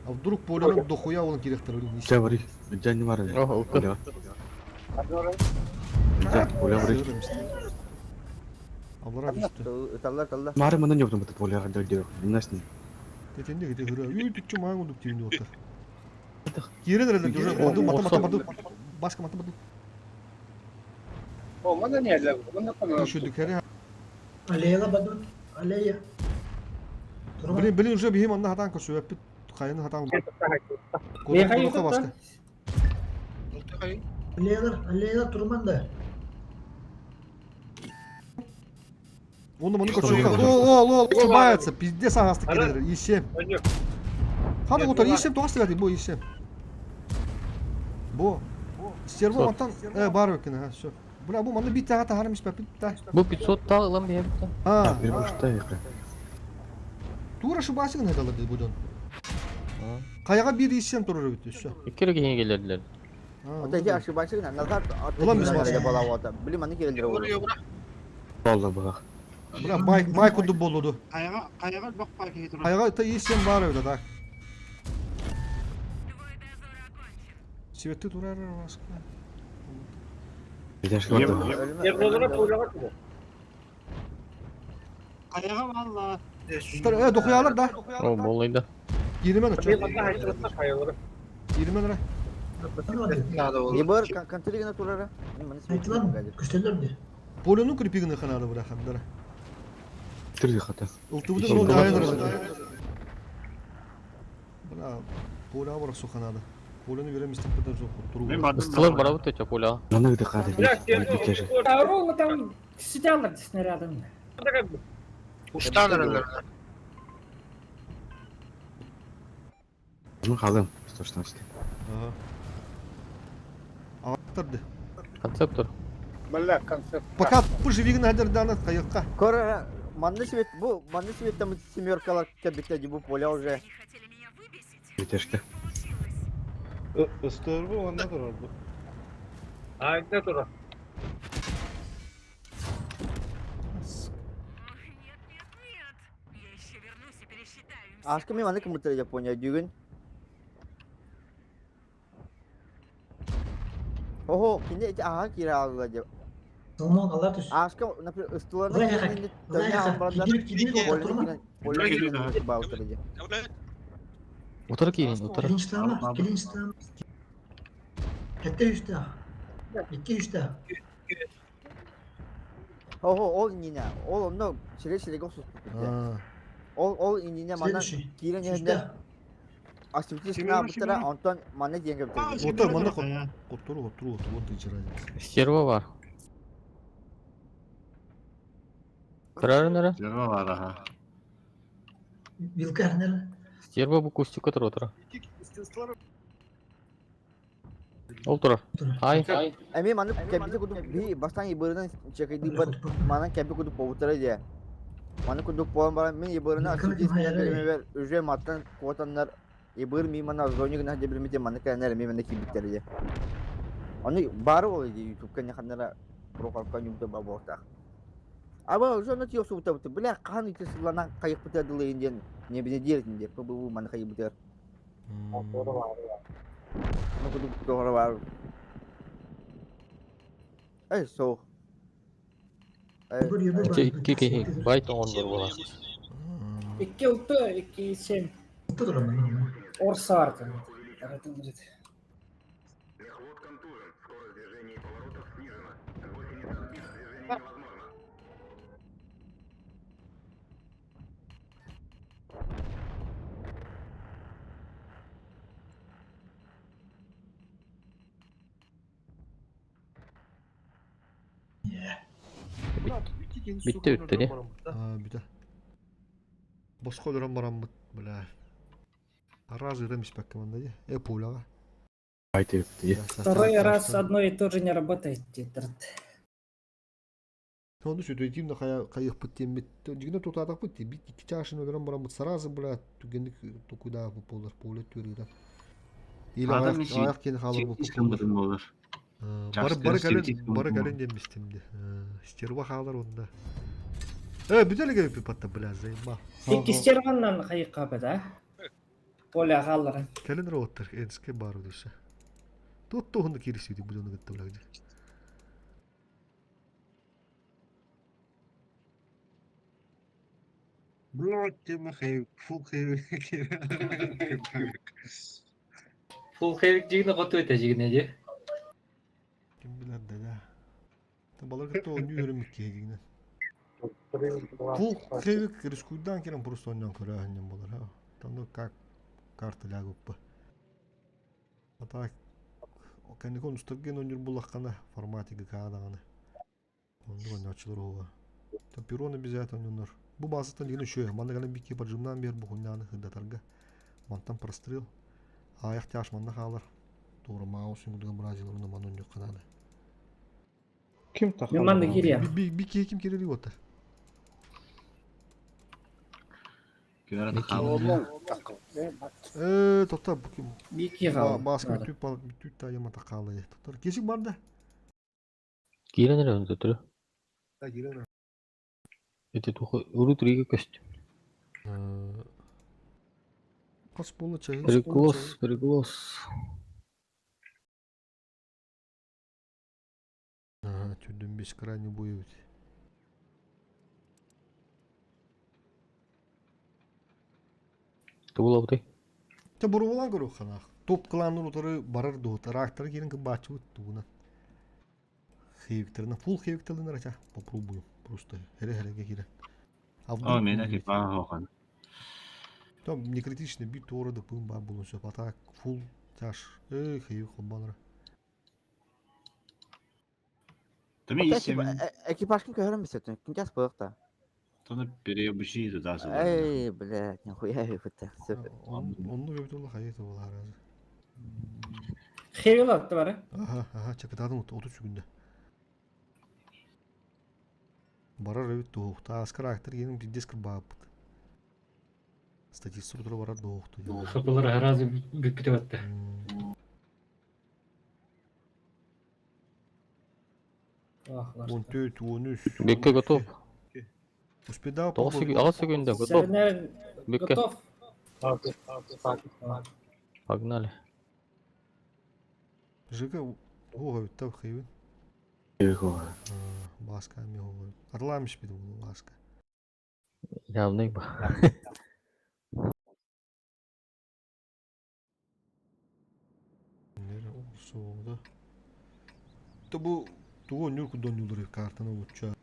А вдруг полены дохуя вон директор блин. Дьэ барый. Дьэ не бар. О, алта. Дьэ, Оля барый. Аллара түстү. Ыталлар талла. Мары манан ёптум бу Оля дьэ дьэ. Нас не. Тетенде кете хыры. Үй түкчү маң удук тиин оттар. Киирен эрэлэр уже баду мата мата баду. Башка мата баду. О, манна не әлі, манна қана. Түшүдүк хәрэ. Аллеяла бадут. Аллея. Блин, блин уже бихим анна хатан көсөппүт. Хайын хатан. Михаил Кодока баска. Аллеялар, аллеялар турман да. Оны маны көсөпкө. О, о, о, ошибается. Пиздец ағасты келер. Ишем. Ханы отар ишем тоғыз тегати бу ишем. Бу. Стерво мантан бар өкін, ха, все. Бля, бу манны бит тагата харым испәп бит. Бу 500 тал ылан биһэбит. А, Bir бушта яка. тура ошибасың не деді будон. Каяга бир ишем турur бит, все. Икки киһи келердилер. Ота ити ошибайсың, назад Улам biz баска. бола ота. Билим аны келдир ол. Болла бага. Бля, май май куду болуду. Каяга, каяга бак бар кеге турар. Каяга та ишем бар öyle так. Твой дозор окончен. Светти турар баска. Биташка барды. Каяга валла. Тар, дохуялар да. О, боллайда. Киримен очо. Киримен ра. Ебар контригина турара. Айтылар Күстелер де. Полюну крепигini ханады бля хандара. Түрдү хата. Ылтыбыды ол дайын Бля, поля бар суханады. Поляны берем истеп бетер жок туру. Мен бардым. Ыстылар барабыт өтө поля. Маны гыды кады. Биташка. А ровно там сидялар снарядом. Уштан әрелер. Мен қалым. 116. Ага. Аттарды. Концептор. Бля, концерт. Пока поживигин хадердана кайыкка. Кора манны свет бу манны свет там семеркалар кебитте бу поля уже. Они хотели меня выбесить? Биташка. Получилось. Ыстырбы онда турар бу. Айда тура. Ох, нет, нет, нет. Я еще вернусь и пересчитаю им всех. Ашка мен аны ким бутыр Япония бүгүн. Ого, кине эти ага кире алды деп. Соломон алар түс. Ашка, например, ыстыларына Лайха, лайха, кидибит, кидибит, турма. Утары киирин, утары. Келинчтама, келинчтама. Хәтта үстә. Ике үстә. Ого, ол инина, ол онно шире-ширеге сус. Ол ол инина мана Следующий. кирен Үстә. yerine Астыбытыш бутара Антон мана деньги битер. Отар мана котору котору вот ты разница. Стерва бар. Кырарын ара. Стерва бар, аха. Вилка нер. Стерва бу кустика тура утара. Ол турар. Ай. Эми маны кэбити кудук би бастан ибырынан чекайдыыбар манан кэби кудук побутара дии. Маны кудук буолан баран мин ибырына бер уже маттан куотаннар ибыр ми мана зоне гына дебилмите маны кэнэр эми маны киирбиттэр дии. Оны бары ол дии ютубка не ханнара прокалка нюмта ба буолтаах. Аба уже оны тио субутабыты бля хаан ити сылланан хайыппыта дылыйын диэн не бine диэн ПБУ маны хайыбытыгар. Ну кудук тоҕо бар. Эй, соох. Икки киһи бай тоҥон буолар. 2-6, 2-7. Орсаар. Bitti bitti de. Бүтэ. Босхо өлөрөн бараммыт, бля. Разы да миспекке манда ди. Э пуляга. Айты битти. Второй раз одно и то же не работает, титрт. Оны сүтөйтим да кайыппыт теммит. Жигине тутаатакпыт ти бит икки чашын өлөрөн бараммыт сразу, бля, түгендик тукуда бу болар, пуля түрүдө. Или Адам аяк аяк кен халыр бу. Кымбытын болар. Бары бары кален бары кален демистим де. Стерва халар онда. Э, бүтелеге бит патта, бля, заеба. Икки стерваннан хайыкка да. Поля халларын. Кэлен роботтар энске бар өдөсө. Тут туһунда кирисиди будуну гытты бля. Блядь, ты махай, фул хэви. Фул хевик жигини хоту эте жигине же. Ким билер да да. Балар кытта оню өрөмүк кегинен. Фул хевик рискуйдан керен просто оннан көрө болар. Ха. Там как карта лягуппы. А так кэнникон устарген онюр буллахкана форматига каадаганы. Онду онячылар оға. Та перон обязательно онюр. Бу базаттан деген үшө. Манда гален бикки поджимнан бер бухуннаны хыдатарга. Мантан прострел. Аяк тяш манна халар. Тура маус үнгүдгөн бразилар уну манун жок канады. Ким Мен манны кирия. Би ким керели ота. Э, тоқта бу ким? Бики хал. Баска түп алып түп та ямата калды. Тоқтар кесик бар да. Киирен эрэ өтөрү. Да кирен. Эти туху уру турига көстүм. Кас болу чай. Переглос, переглос. Ага, түрдөн бес крайний бой бит. Тубула бутay. Те бурулан көрү ханах. Топ кланын утары барар дуут. Рактар кирин кыбачы тугуна. Хевиктерна фул хевиктерин рача. Попробую. Просто хере-хереге кире. А О, мен әке баға. Там не критично бит туора да пым бар булун сөп. А так фул тяж. Эй, хевик хобанра. Тами исем. Экипажкин көрөрм бисетин. Ким час болыкта. Тоны переобучи туда сюда. Эй, блядь, нихуя бит. Онну бит ол хайы болар азыр. Хевил атты бар. Ага, ага, чакытадым 30 күндө. Барар өт туохта, аскар актер генин пиздец кырбааппыт. Статистика тура барар доохту. Сопулар разы бүтүп атты. 14, 13. Бекке готов. Успедал. 9 секунда готов. Бекке. Готов. Погнали. Жига ого тав хайвен. Баска ми го. Арламиш бит бу баска. Явный ба. Нере olsa Та бу туго нюрку донюлдыр картаны уча.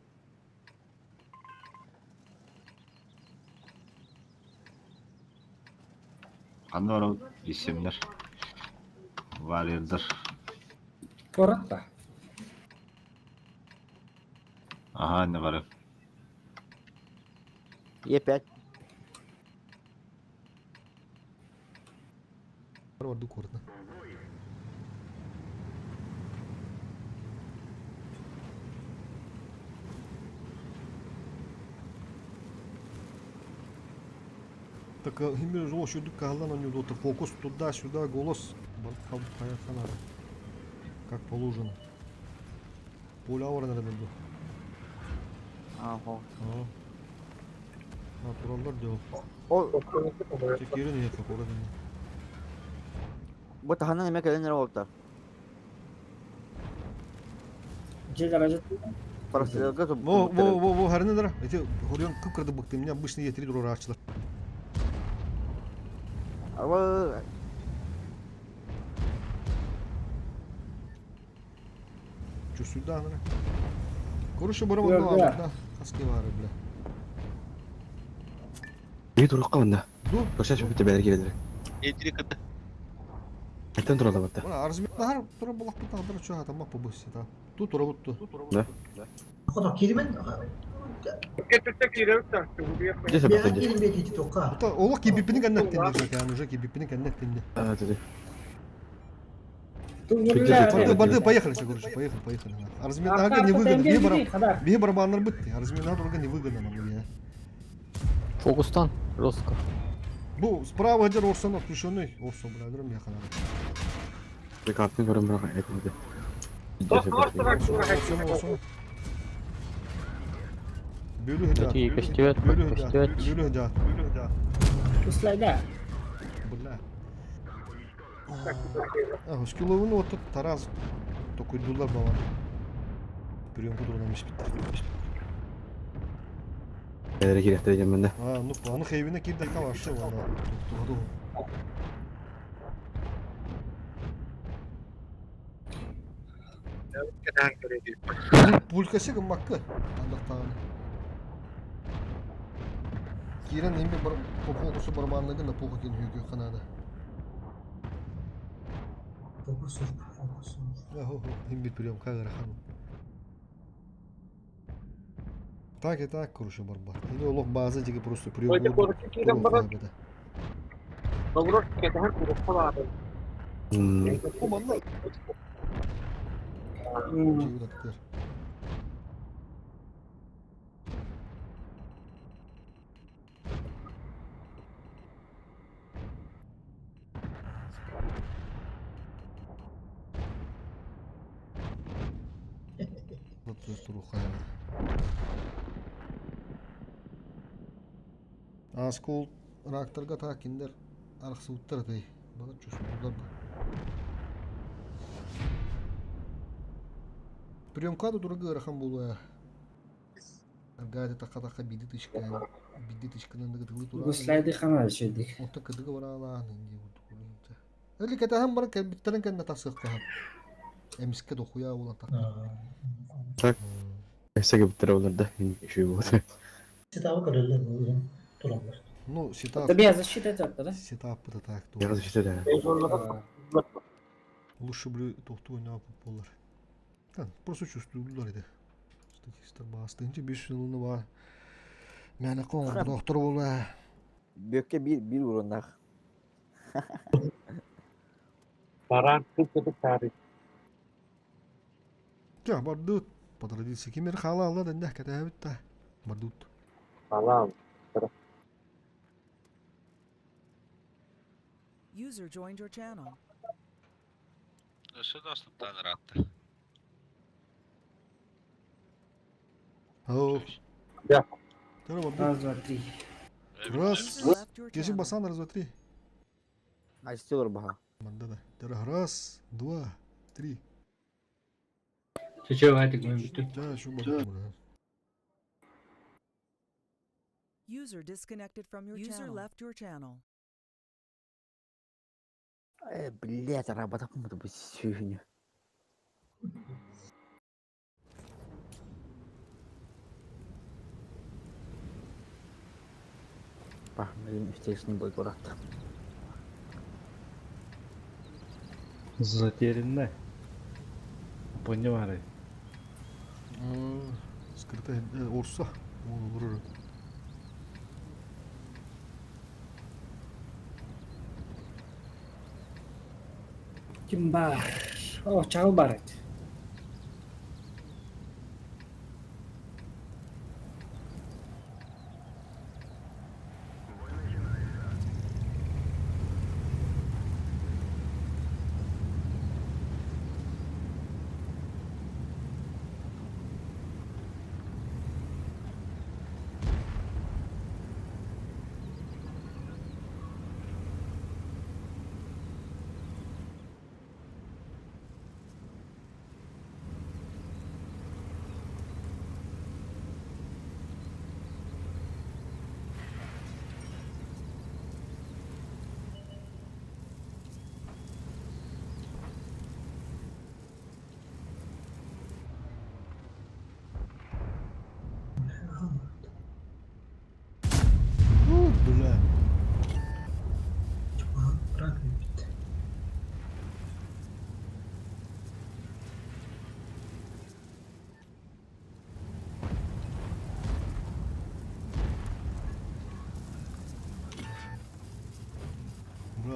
Қандай исемдер? Валердер. Коротко. Ага, не бар. Е5. Бар ду коротно. Так химир жол шүрдүк каһаллан ойнуду фокус туда-сюда, голос надо. Как положено. Поле аура надо было. Ага. Натураллар дел. Ол Текерин нет, как уровень. Бу таһынан эмэ кэлэн эрэ буолта. Дьиэлэр Парастрелга Во, во, во, во, харнылар. Эти хорьон кып-кырды быкты. Меня обычно Е3 дураачылар. Ава Чё сюда, нара? Короче, барабан да. Хаски бары, бля. Бии турукка мында. Ду. Көрсө чөпүтэ бэлэр киирэллэр. Е3 кытта. Айтан туралла барда. Бара арзмет нахар тура булакпыт тағдыр чё атама побысся та. Ту тура бутту. Да. Хоту киирбин. Десе Бэҕэ баттан десе. киирин биэтити тоққа. Та олох кибиппини кэннэттин дии, уже кибиппини кэннэттин дии. Аа, десе. Барды, барды, поехали, все, короче, поехали, поехали. Арзмет нахар не выгодно. Бие бар, бие барабаннар бытты. Арзмет нахар не выгодно нам я. Фокустан жестко. Бу справа один Орсон отключенный. Орсон, бля, дром я хана. Картын көрөн бірақ айтылды. Десе баттан. Орсон, Орсон. Бөлү хда. Эти костюет, Бөлү хда. костюет. Бөлү хда. Бөлү хда. Услайда. Бля. А, скилловын вот тут Тарас такой дулар бала. Прием кудурдан испиттер. Бэлэр киирехтэр диэн мында. А, ну, аны хейвине кирде калашы вана. Тугду. Пулькасы гыммаккы. Андактаган. Кирен эми бар фокусу барманлыгы на поху кен хүйгө канада. Фокус, фокус. Ахо, им бир прием кагара хан. Так и так, короче, барба. Или олох база диге просто прием. Аскол ракторга такиндер архсуттар дей. Бала чувствовал бы. Прием каду дорога рахан була. Аргады така така биди тычка. Биди тычканан дагы тура. Услайды хана шедик. Отта кыдыгы барала нинди удукулунта. Эли кетахан бар кебиттерин кенне тасык кахан. Эмиске дохуя улан так. Так. Эсеге биттер олар да. Еще вот. Сетабы көрөллөр бу тураллар. Ну, сетап. Тебе защита это, да? Сетап это так. Я защита да. Лучше бы тохту ойнап болар. Просто чувствую эди. Статистик бастынчы 5 жылны бар. Мени коң доктор була. Бөккө бир бир уруннах. Баран кып тарих. Тя бардут. По традиции кимер хала алла да нях ката битта. Бардут. Халал. User joined your channel. Өсө доступтан ыраатты. Оу. Да. Раз, два, три. Раз. Кесик басан, раз, два, три. Айстылар баха. Да, да. Раз, два, три. Чече айтык мен бүттүм. Да, şu bak. User disconnected from your User channel. left your channel. Э, блядь, работа бу сүйүнү. Bah, benim üstelik boy goratta. Затерянная. Понимаю. Скрытая орса. Ол Ким бар? О, чагыл бар эт.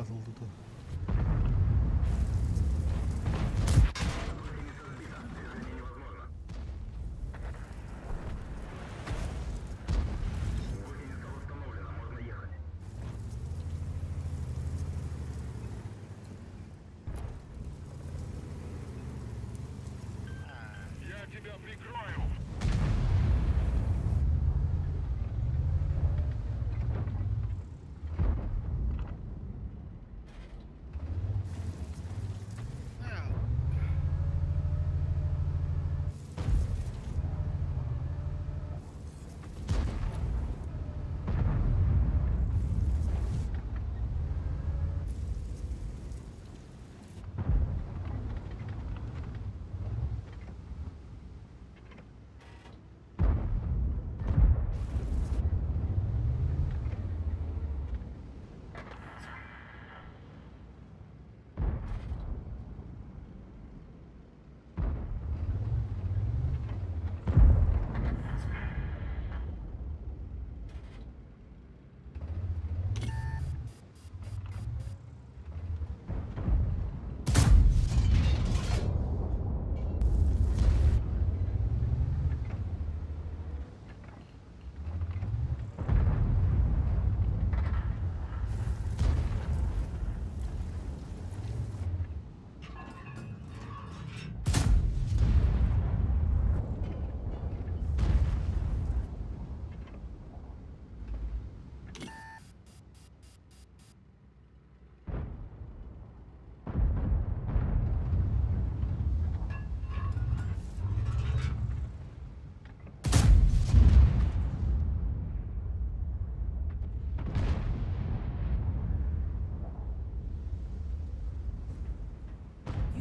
атылдыта.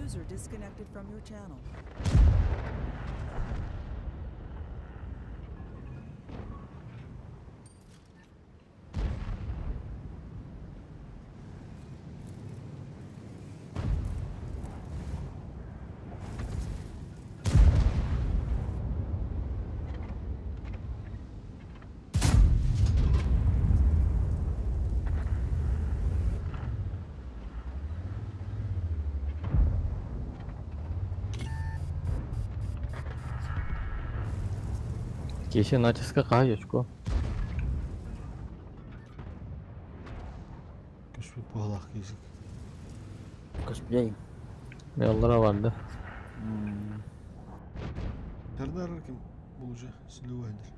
User disconnected from your channel. Кеша натиска кай очко. Көспүт буолах киһи. Косплей. Яллара vardı. Тардар ким бұл уже силуэндер.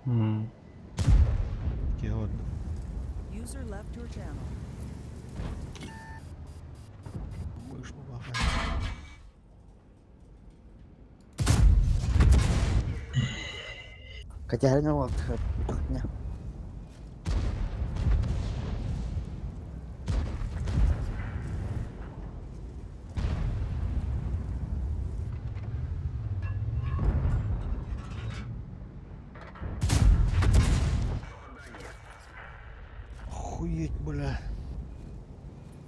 Hmm. Киһи барда. User left your channel. Мышь бахай. Катерина вот. Не. Охуеть, бля.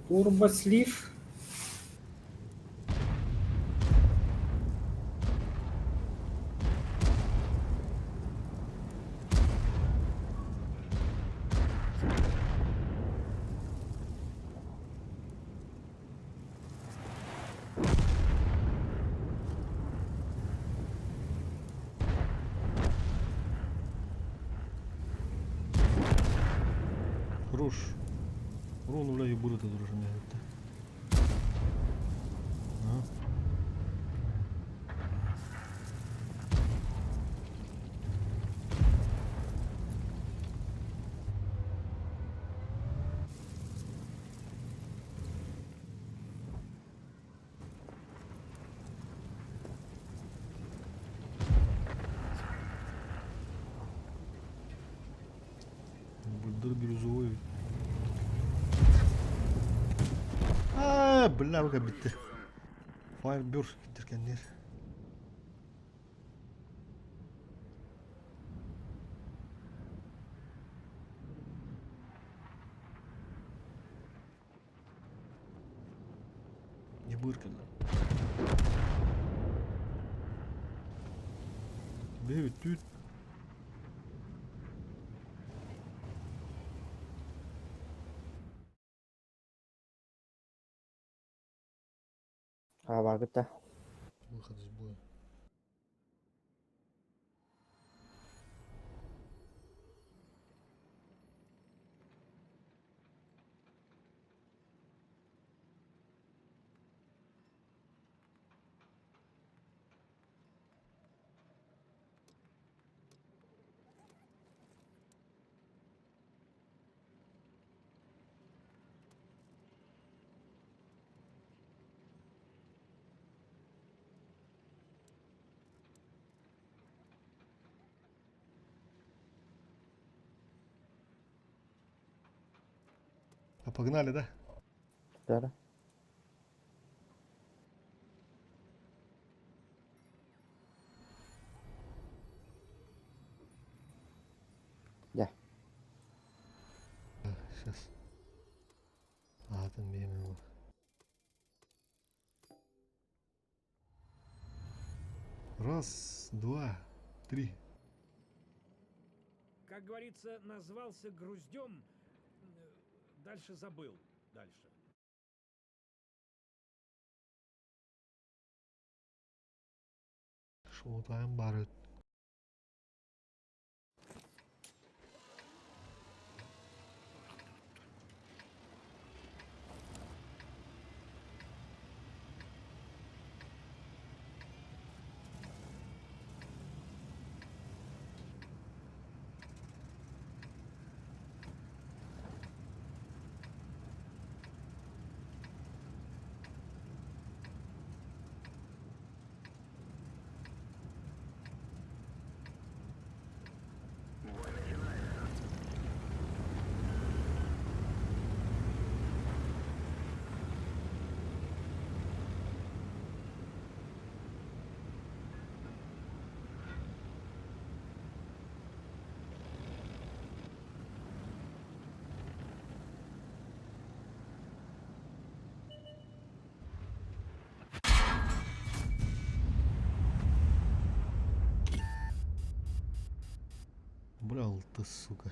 Турбослив. Хорош. Руну, бля, ебуры-то дружина. Это. Ага. Бульдер бирюзовый. Аа, бля, бaka bitti. Firebird киттеркеннер. Не быркалар. Бэби түт. Хаабаргыта. Выход из боя. А погнали, да? Да. Да. Сейчас. А, там его. Раз, два, три. Как говорится, назвался груздем, дальше забыл. Дальше. Шоутайм бар. Брал ты, сука.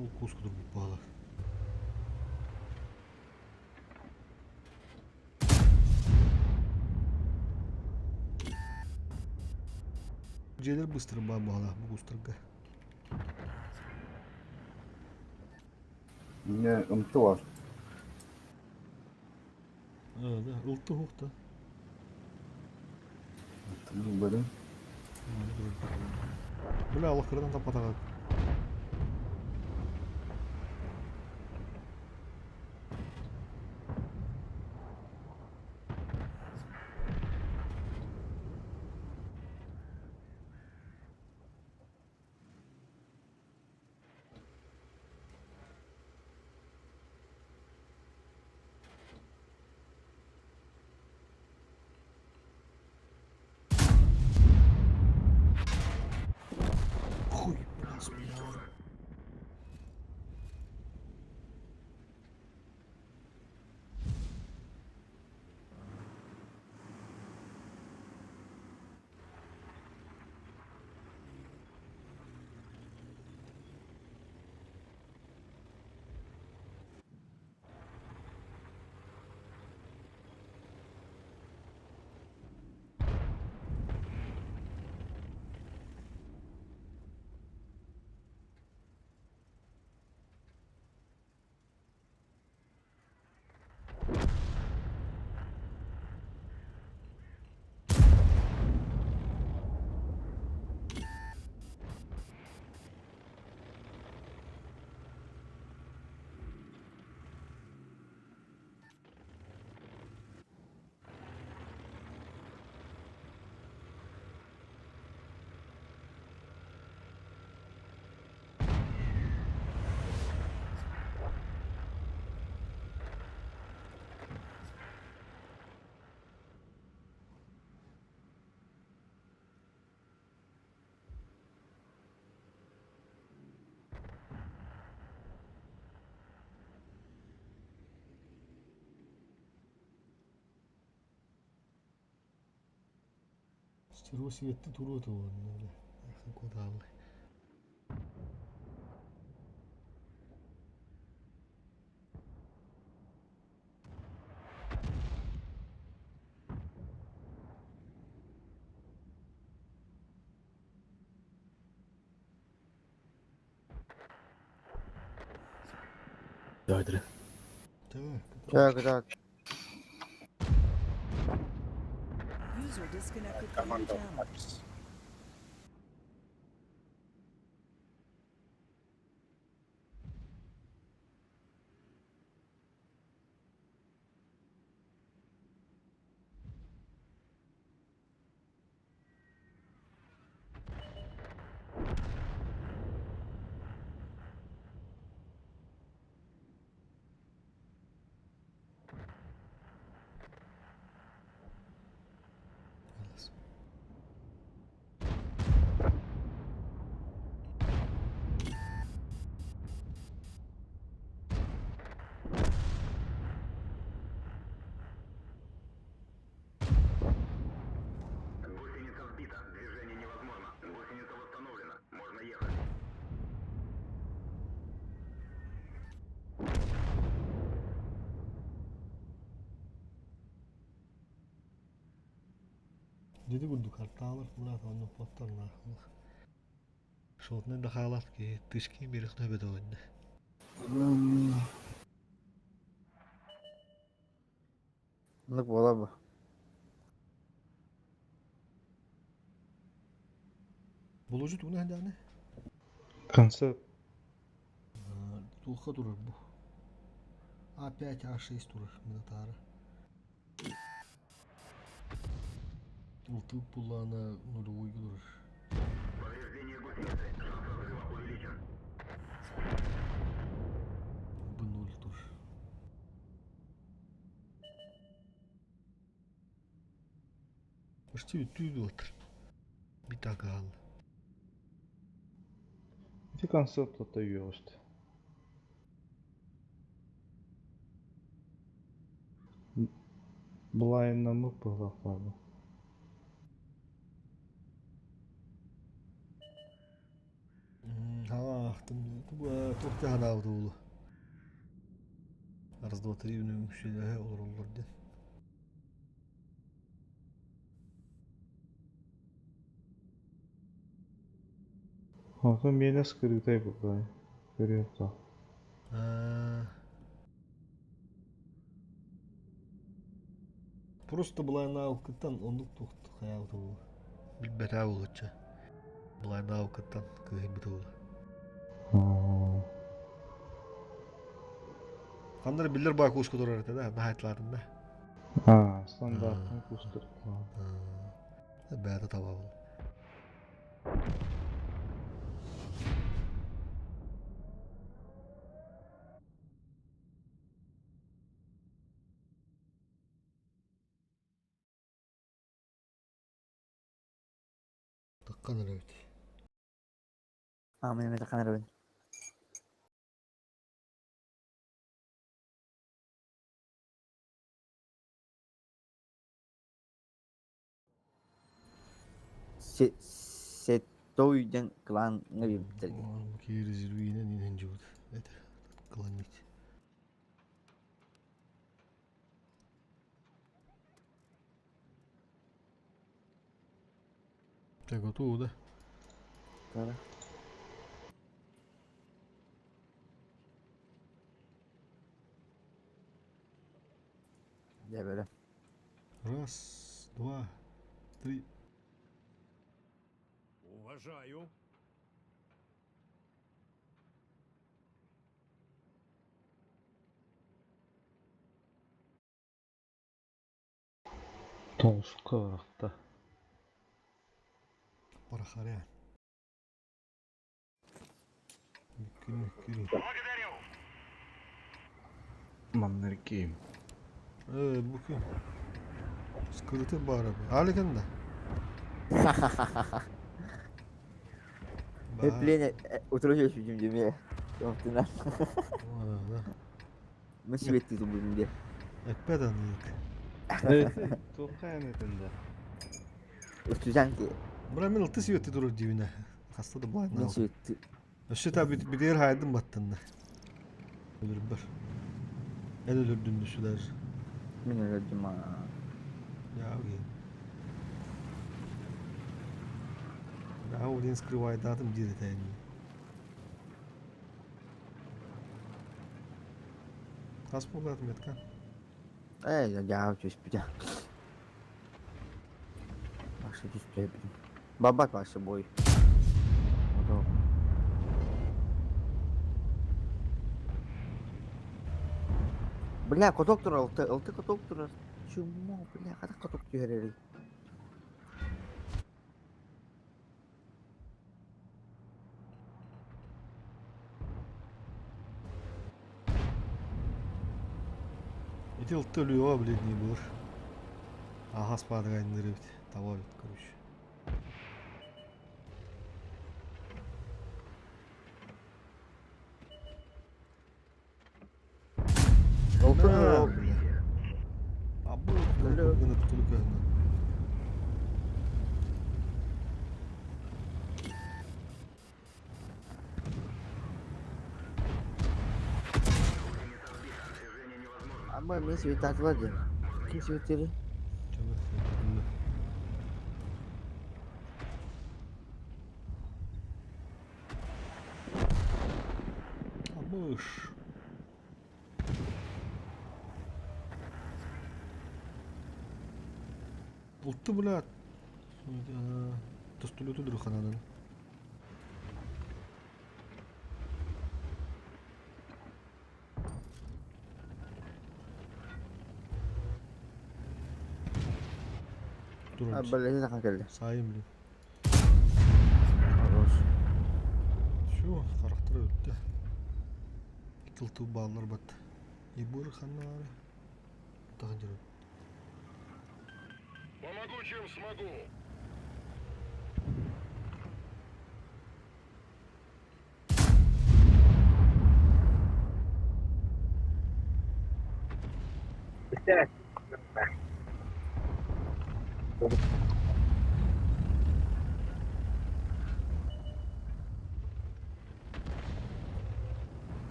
Ол куска турбут баалар. Дьиэлэр быстар баар баалаах бу кустарга. Не, ымты бар. А, да, ылты хух та. Бөрүн. Бля, аллах таппатаҕа. Хуй, бля, смеялась. Стерво светти туруот уонна кутааллы. Давай, Так, Так, так. User disconnected from your channel. Алас. Диди курдук артаалар мулаат онно поттор наахлах. Шотны да хаалар ки тышки берих нөбөдө ойна. Нык буола бу. Булужу тугуна ханданы. Концепт. Туха турар бу. А5, А6 турар Минотавра. Ултып буллаана нулевой турар. Б0 тур. Почти түйді отыр. Битагал. Ити концепт это юность. Блайнамы пылахлабы. Аахтым. Туох ханаабыт уулу. Раз, два, три, үҥсүлэһэ олороллор диэн. Онтон миэнэ скрытай буолла. Көрүөх. Просто былайнаалкыттан оннук туох хайаабыт уулу. Билбэтээ буолучча. Былайнаалкыттан кыһыйбыт уулу. Ханнары биллер баа куска турар этэ да, наһайтлаатын да. А, стандартный кустар. Бэйэтэ табабыл. Таккан эрэбит. А, мен эме таккан эрэбин. Сеттой диэн клаҥҥа биэрбиттэр дии. Бу резервинен инен жубут. Это клонить. Так, готово, да? Да. Дьэ бөрө. Раз, два, три. Уважаю. Тоғуска барахта. Парахаря. Күн күн. Маннар киим. Бу күн. Скрыты бары. Аликен да. Эплен утро жүрдүм деме. Тоқтына. Мы светти тубудум де. Эппет анык. Туохха эметинде. Устузан ки. Бра мен ылты сүйетти турur дибине. Хаста да былай. Мен сүйетти. Өссө та бит хайдым баттынна. Өлөр бар. Эл өлөрдүн düşü даже. Мен өлөрдүм а. Я окей. Да, один скрывает датым дире тайны. Хас болат метка. Эй, я түспүтэ. Башы түспүтэ. Бабат башы бой. Бля, каток турар, ылты, ылты каток турар. Чумо, бля, ката каток түһэрери. Ити ылты өлүөҕэ блин не булur. Ага спадыга иннерибит. Таба бит, короче. Ылты На, бля. Абы гына тутулук көһүнөн. Ама мен светатыла де. Ким светери? Абыш. Ултты бля. Тостулюту друханадан. А, бля, тахан келди. Сайым блин. Хорош. Şu характер өттө. Кылтуу баалар бат. Ибур ханнары. Тагын жүрөт. Помогу, чем смогу.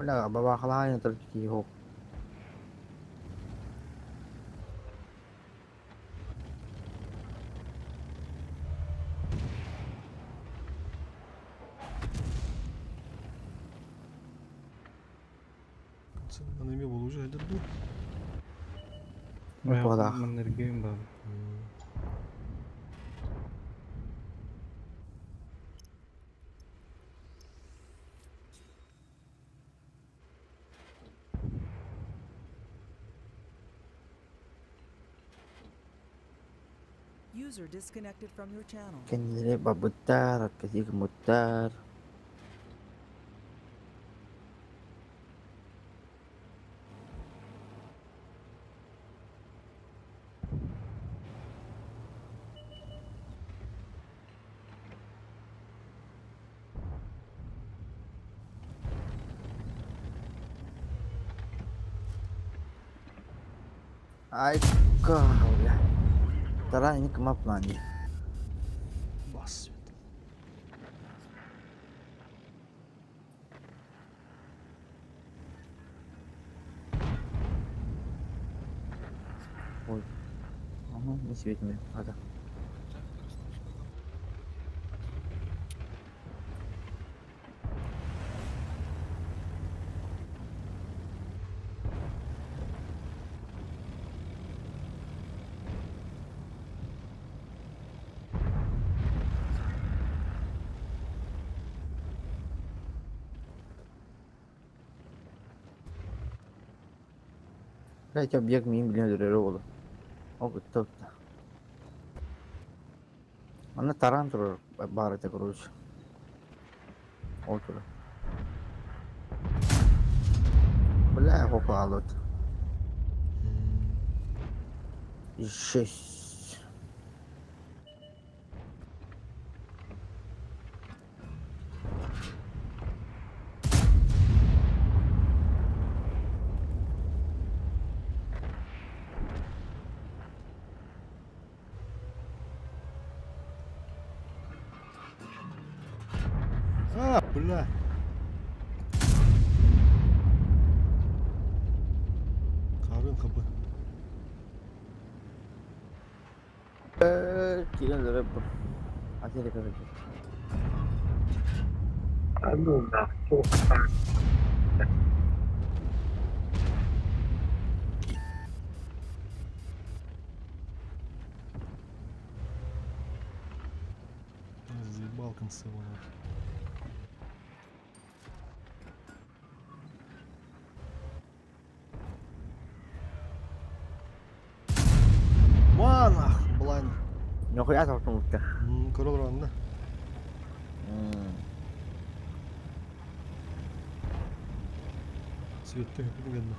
Бля, бабахалаан ытыр киһи хоп. Анами болужа эдер ду. Буолаах. Маннергейм бар. User disconnected from your channel. Кэннилэри барбыттар, откати гыммыттар. Ай, бля. Таран не кмаплани. Бас. Ой. Ага, не светит Ага. Блять, объект мин, блин, өлөрөр Ол кытта Манна таран турар баар этэ короче. Ол турар. Бля, попало. Жесть. А, бля. Қарын қапы. Кирен өлөрөр Атели короче. А ну на, Заебал концы вон. Манах, блайн. Нихуя салтымыкта. Корол ранна. Цветы, видно.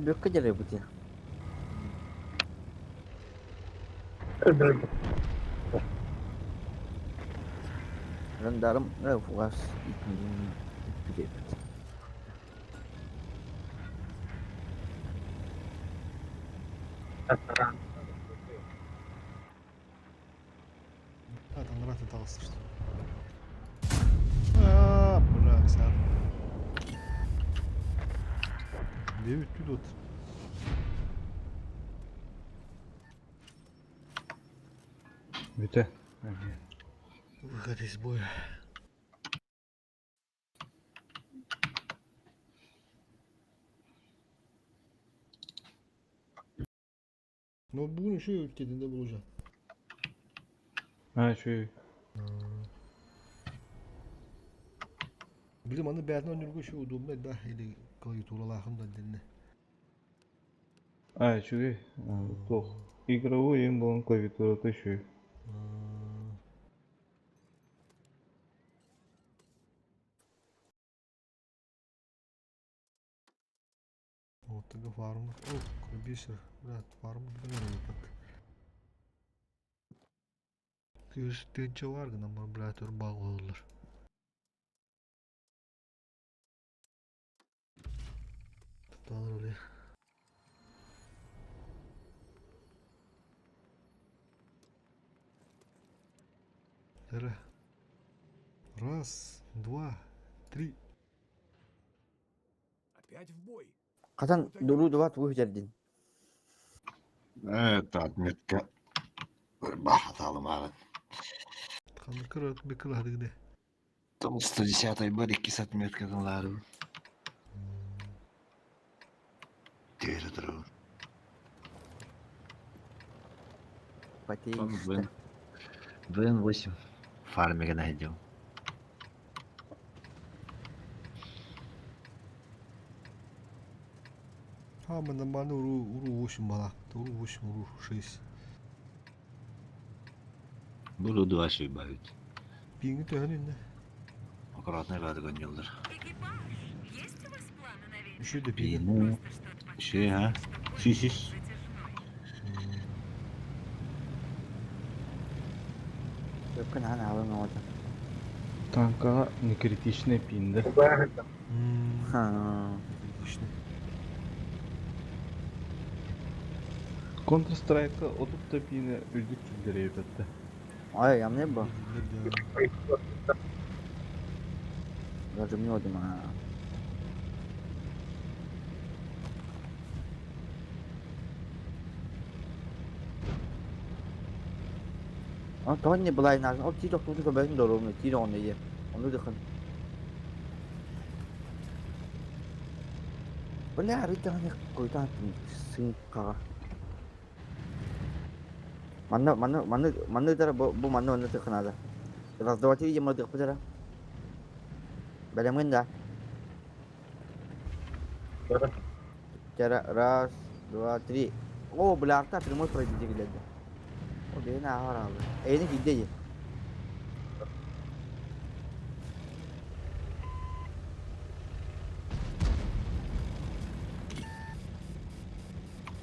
Бүккө дere бути. Rendarım ne fugas bir А, там раты таласты что. А, бля, сяд. Девять тут. Бүтэ. Выход из боя. Ну, бүгін еще өткенінде бұл уже. А, еще Блин, аны бәрін ойнырға еще удобно, да, или клавиатуралахын да отдельно. А, үчүгэй. Плохо. Игровой им был клавиатура еще. Вот такой фарм. О, крабисер. Брат, фарм. Блин, Тыынча бар гынан бар, блядь, ырбаах олороллор. Туталар Эрэ. Раз, два, три. Опять в бой. Хатан дуру дуба тугу бүтэрдин? Это отметка. Бахаталым ағын. Ханнык кыра кыладыгды. 110 бар, 2 отметкадан ларым. Тері тұру. Потеешь. ВН8. Фармига найдем. А, мы нормально уру, уру 8 была. Уру 8, уру 6. Буду два шибают. Пинги төһөн инне. Аккуратно рады гонилдер. Экипаж, есть у вас планы на вечер? Еще да пинги. Ну, Просто что-то Ши, а? подсказывает, что бой Ши, ши. затяжной. Өккөн ахан аалын оҕото. Танка не критичный пинді. Ха. Отлично. Counter Strike'а отуп та пини үрдүк киллери өпөттө. Ай, ямне бу. Даже мне одим, а. А то не была и Ол ти тохтуу көбөтүн дорогу, ти ону е. Ону дыхын. Бля, рыта не какой-то сын кага. Манна манна манна манна тара бу манна манна тыхынада. Раздаватель ема дых бутара. Бәлемген да. Тара раз, два, три. О, бля, арта прямой пройди глядя. О, бена ахаралы. Эйни кидде.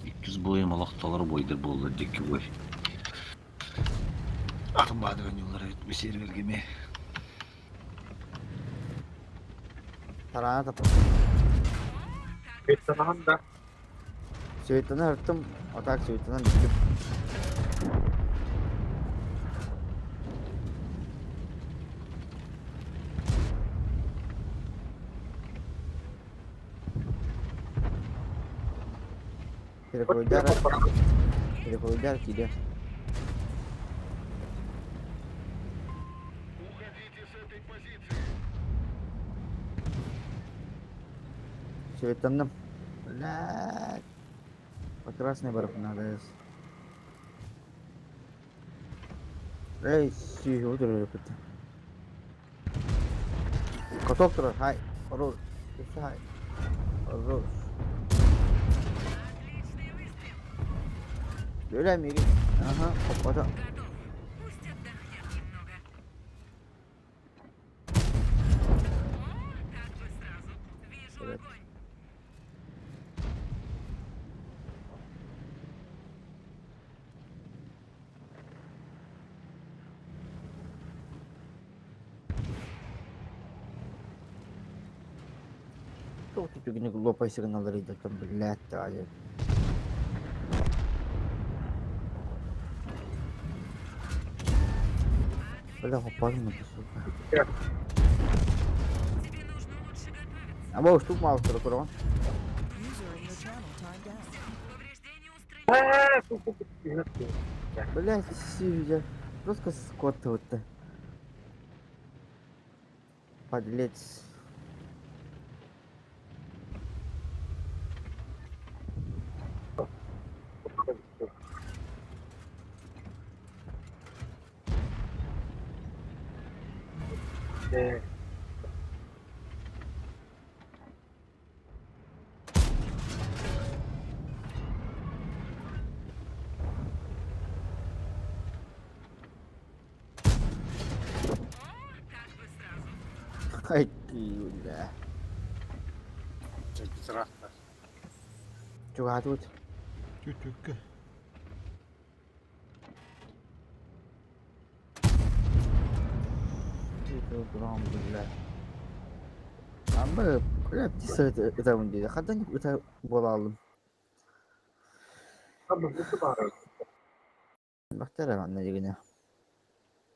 Иккіз бойым алақталар бойдыр болды декі бой. Атым бады гонилдер бит сервергеме. Тарана тап. Светланан да. Светлана ырттым, а так Светлана бүттүм. Переходяра. Переходяра киде. Уходите с этой позиции. Светланным. Блядь. По красной барып надо. Эй, си, утро репет. Готов тур, хай. Хорош. Хай. Хорош. Отличный выстрел. Öyle mi? Ага, хоппата. Готов. Пусть отдохнет немного. О, так бы сразу. Вижу Evet. огонь. Çok түгүнү лопай сигналları там, блядь, тали. Бля, хоппадым сука. Тебе нужно лучше готовиться. А бу штук мал тур курон. Повреждения устранены. Блядь, сидя. Просто скот вот. Подлец. О, так бы сразу. Ай, бля. Чугатут. Тю-тюкка. Дрон, бля. Амма, бля, птица это диye. Хандан ыта буолаалым. Бактара манна дигине.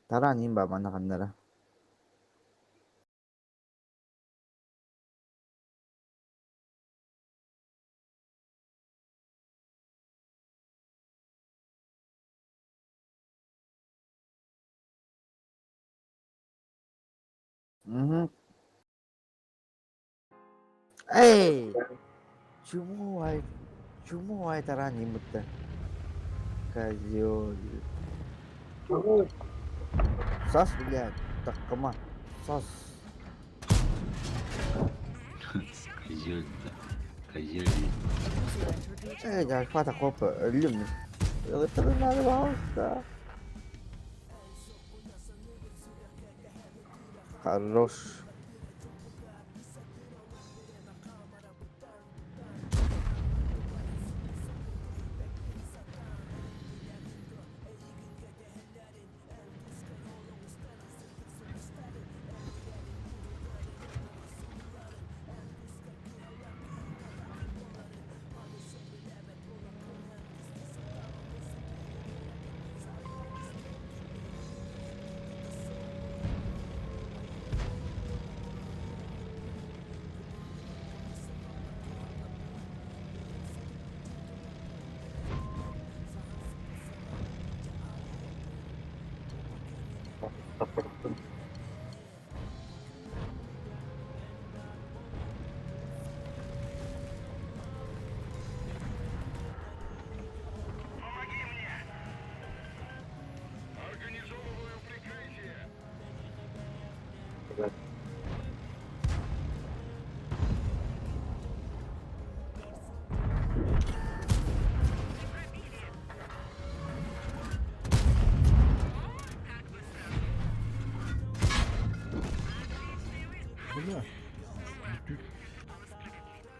Тараанин ба манна ханнара. Угу. Эй! Чему ай? Чему ай тараанин бутта? Козёл. Сас, блядь, таккама. Сас. Козёл, да. Козёл. Эй, да, хвата хопа, люмни. Это надо Хорош. Помоги мне! Организовываю прикрытие! Не пробили. О, как бы сразу. Отличный вы. Бля. Ну ладно, это было справедливо.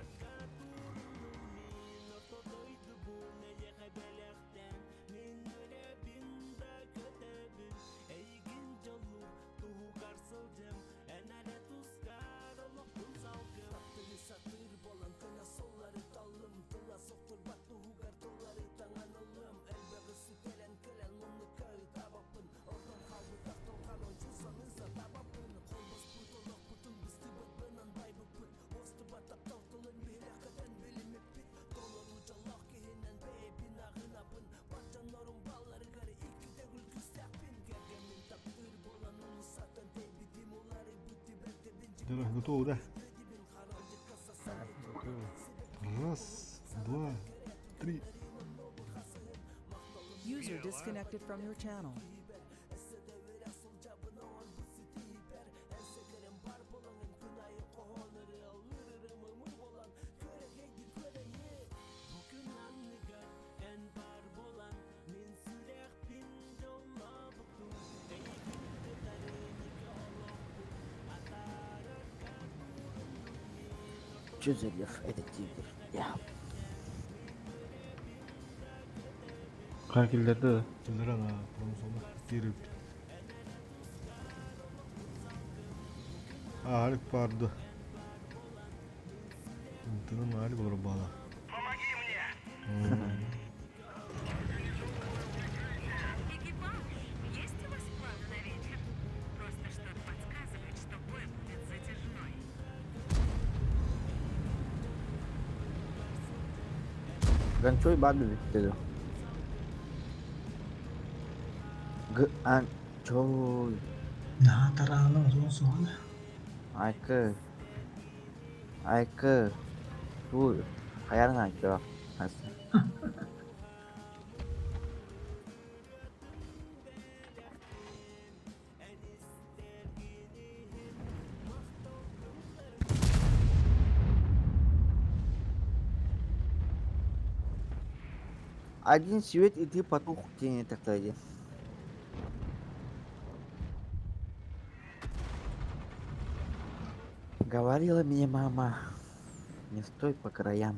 Давай, готово, да? Раз, два, три. User disconnected from your channel. Чузелев, это тигр. Я. Ха киллэрдэ да. Киллэрэн а промзона киирбит. Алик барды. Тынан Алик олар бала. Помоги мне! Экипаж, есть у вас планы на вечер? Просто что-то подсказывает, что бой будет затяжной. Ганчой баду dedi. Г ан чой. На тараана озон суана. Айкы. Айкы. Туй. Хаярын айкы. Один свет и ты потух тени тогда. Говорила мне мама, не стой по краям.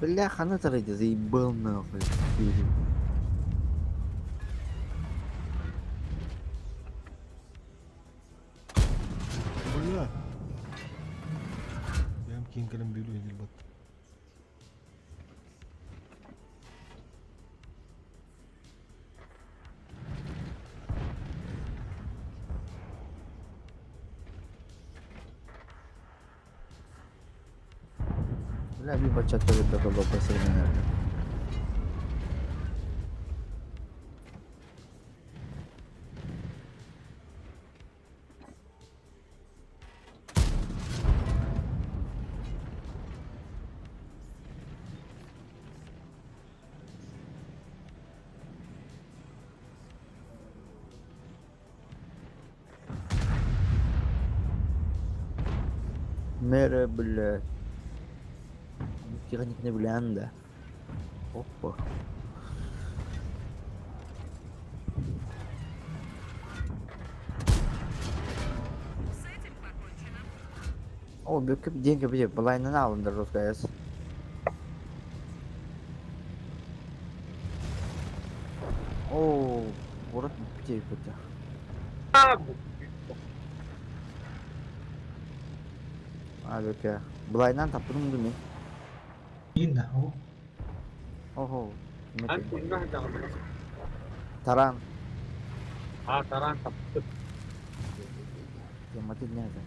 Бля, хана тарайды, заебал нахуй. Бля. Бэм киин кэлэн бүлүү билбат. Бля, bir бачатта bir бабасы. Мэра, бля. Техник не блянда. Опа. С этим покончено. О, бөкіп деньги бile былайынан алынды жесткая. О, город где это? А, бөке. Былайынан таптым мен. Инна, о. Охо. Ан кимнах даҕаны. Таран. Аа тараан таппыт. Тематы дня это.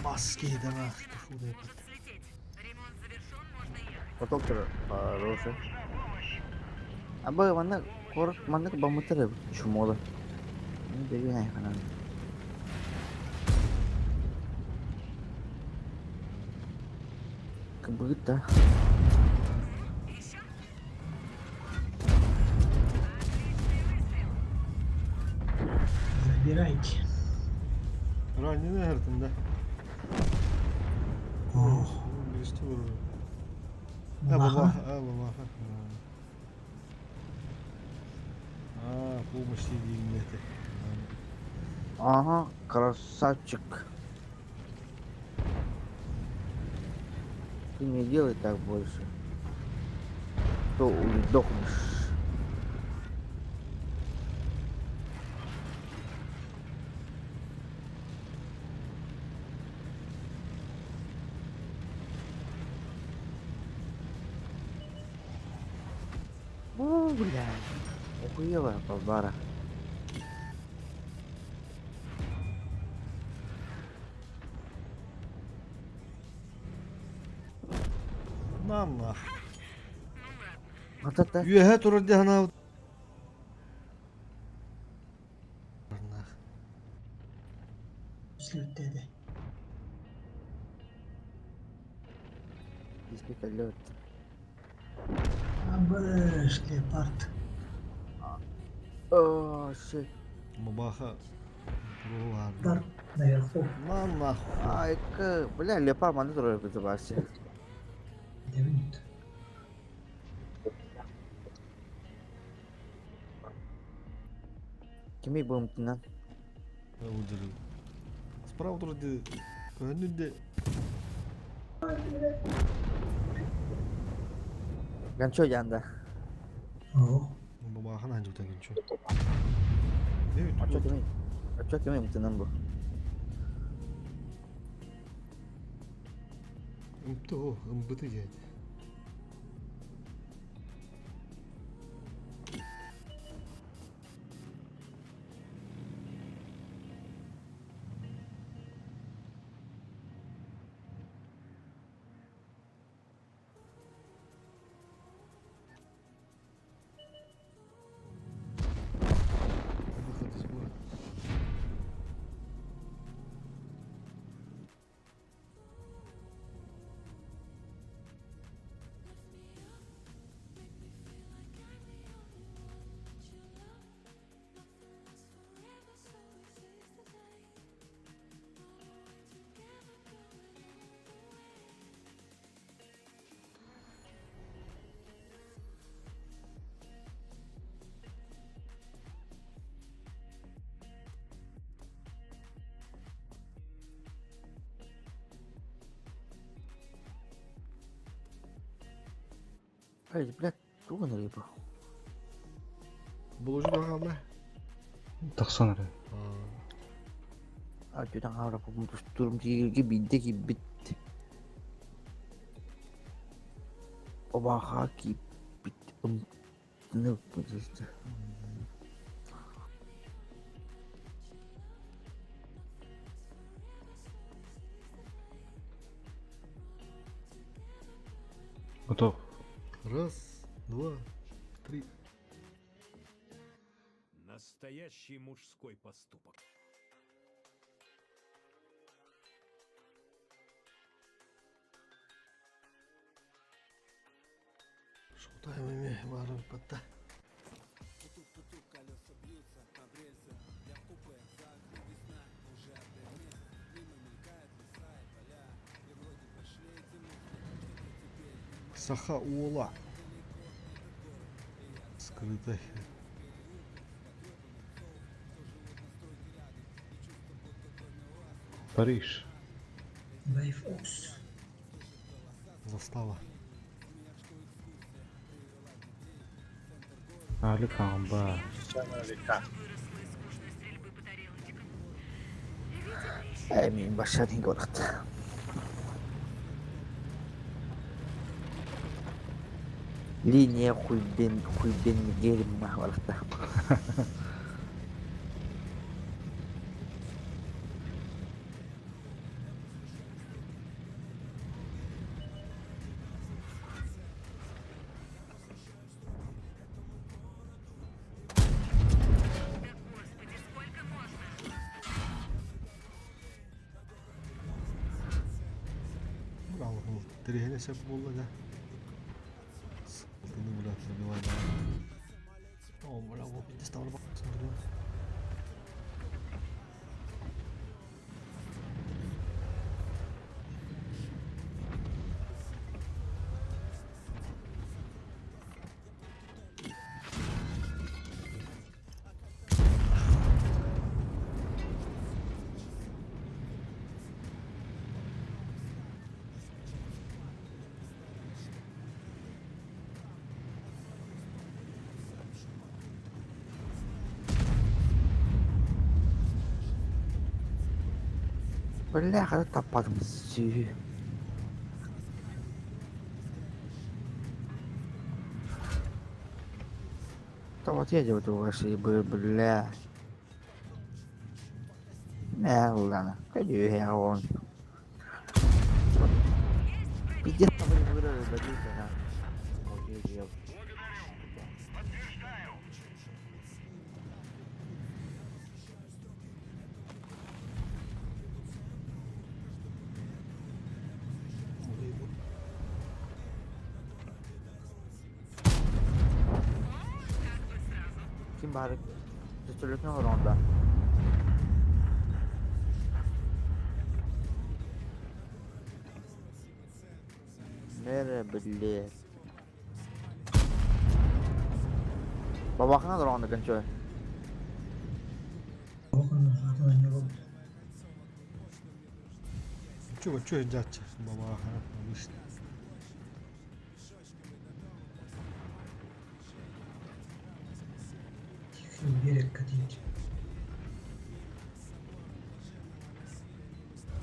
Маски да нах, куда Может слететь. Ремонт завершен, можно ехать. Потоктор хороший. Аба, манна кор манна бамытыр чумола. Не бери на хана. Как будто. Еще? Отличный выстрел. Забирайте. Раненый хартында. Ох. Birisi vurur. Ha Баха. баба, ha баба. А, помощи деймети. Ага, красавчик. Ты не делай так больше. То сдохнешь. О, бля. Охуела бабара. Нам нах. Вот это. Үөһэ турар дьаһана. Нах. Слетели. Здесь лед. Абыш, леопард. О, shit. Мабаха. Удар наверху. На нахуй. Ай, к, бля, леопард маны турар бит вообще. Девять. Кими бумтынан? Удалил. Справа турар ди. Көһүнүн Ганчо янда. О, Бабахан анжыта гинчо. Ачо кими? Ачо кими мтынан бу? Ымты ымбыты деді. Выход из города. Эй, блядь, тугун рыбу. Булужу да хаалла. Тахсан эрэ. А түтэн хаара тустурум тиигирги биирдэ киирбит. Обаха киирбит. Ымтыны быдызды. Готов. Раз, два, три. Настоящий мужской поступок. Шутаем эми бары батта. Саха уола. Скрытай. Париж. Вейв Окс. Застава. Али Камба. Выросла из скучной стрельбы по тарелочкам. Эй, мен башатын город. Линия хуйбен хуйбен герим махвалта. Да господи, сколько можно? Браво. Трехне сеп болла да. Ты не блядь, забивай да. О, бля, вот не стал смотрю. Бля, когда тападым сүй. Да вот я делаю ваши, бля. Не, ладно, пойду я вон. Пиздец, там были вырвали, бодился, на. Вот я делал. Kim bari? Пистолетный урон, да. Мере, блядь. Бабахна дрон кончай. Чего, чего дядя? Баба, вышли. Берег катить.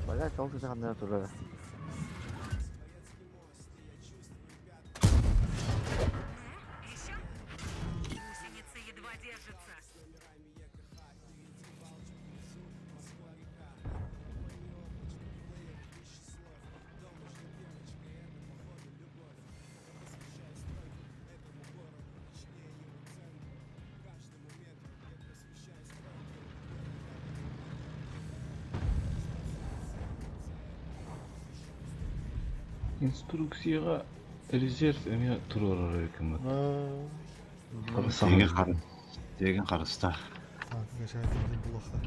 Блядь, ол кеше турар. Еще? Гусеница едва держится. Инструкцияга резерв эме турар экен. Деген қар. Деген қарыста. Так, качает плохо.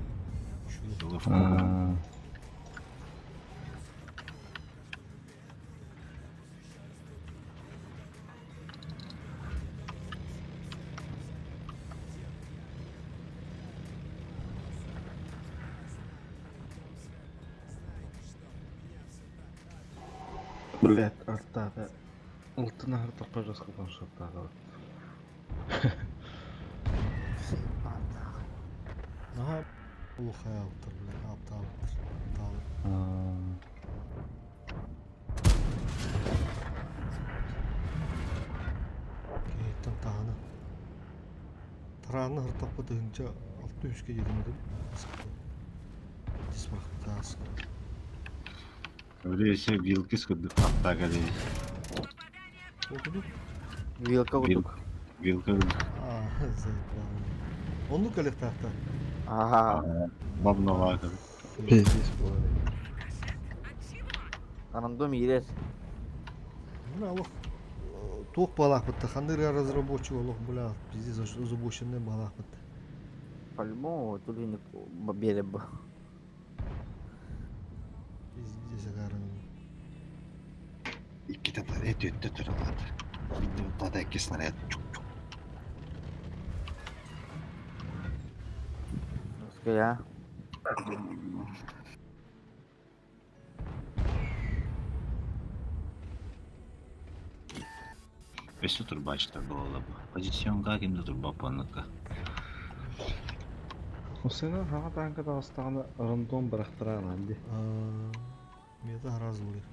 Блять, артата. Алтын ахыр таққа жасқы шаттағы. Наһаа улахаабыттар, бля, аптаабыттар. Таалар. Киһиттэн таһына. Тараанна хартаппыт ыһынча алты үске диэтим Тис барахтаас. Öyleyse Vilkis кырдык хатта кэлэ. Ол кудук? Вилка кудук. Вилка кырдык. Аа, заебал. Оннук кэлэхтаахта. Ага. Бабнова кырдык. Пиздец буолар. Рандом иирэр. Бля, олох туох балаахпытта, ханнык разработчик олох, бля, пиздец озабоченный балаахпытта. По-любому тулиник бере бу. Пиздец агарын. Икки татар эт өттө туралат. Бинде тата икки снаряд. Чук-чук. Я. Өссө турбачта буола бу. Позиционга кимде турба панныка. Осена хаға танка тағыстағаны рандом бірақтыраған әнде. Мета раз будет.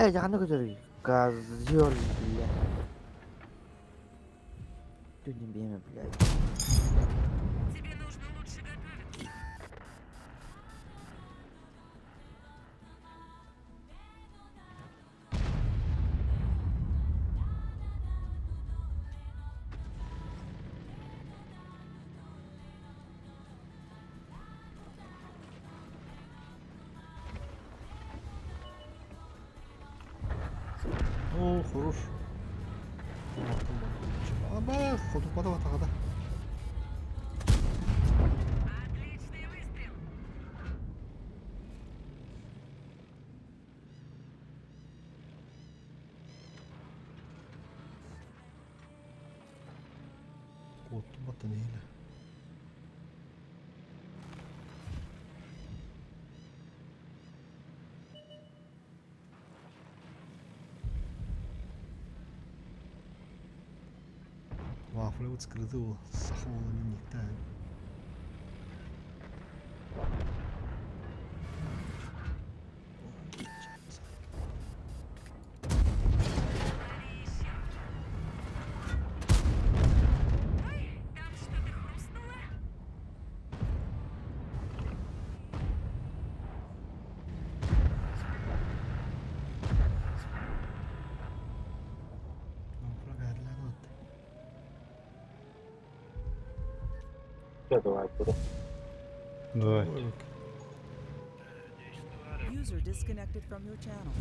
Эй, жакында көтөр. Козёл, бля. Ты не бейме, блядь. Тебе нужно лучше готовиться. О, хорош. Аба, ходу пада тағада. Отличный выстрел. Куотту баттан эйле. Вафля вот скрыты ол сахула минникта. Лови еще. Ой, там что-то хрустнуло. Давай, буду. Давай. User disconnected from your channel.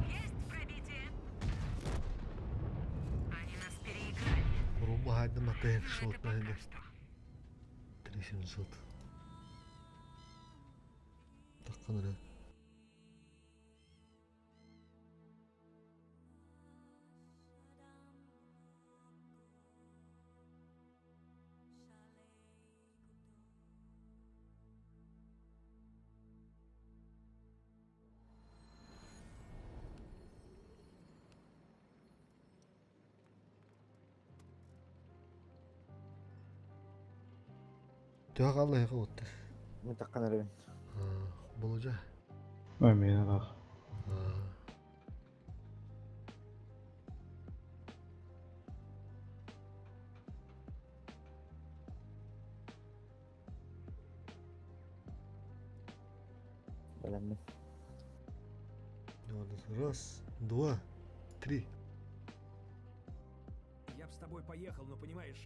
Есть пробитие. Они нас переиграли. Руба хайда матайык Но шот это пока найда. что. 3700. Таққан рет. Төһө алла яга отты. Мен таккан эребин. Болужа. Ой, мен ақ. Билеммин. Раз, два, три. Я б с тобой поехал, но понимаешь...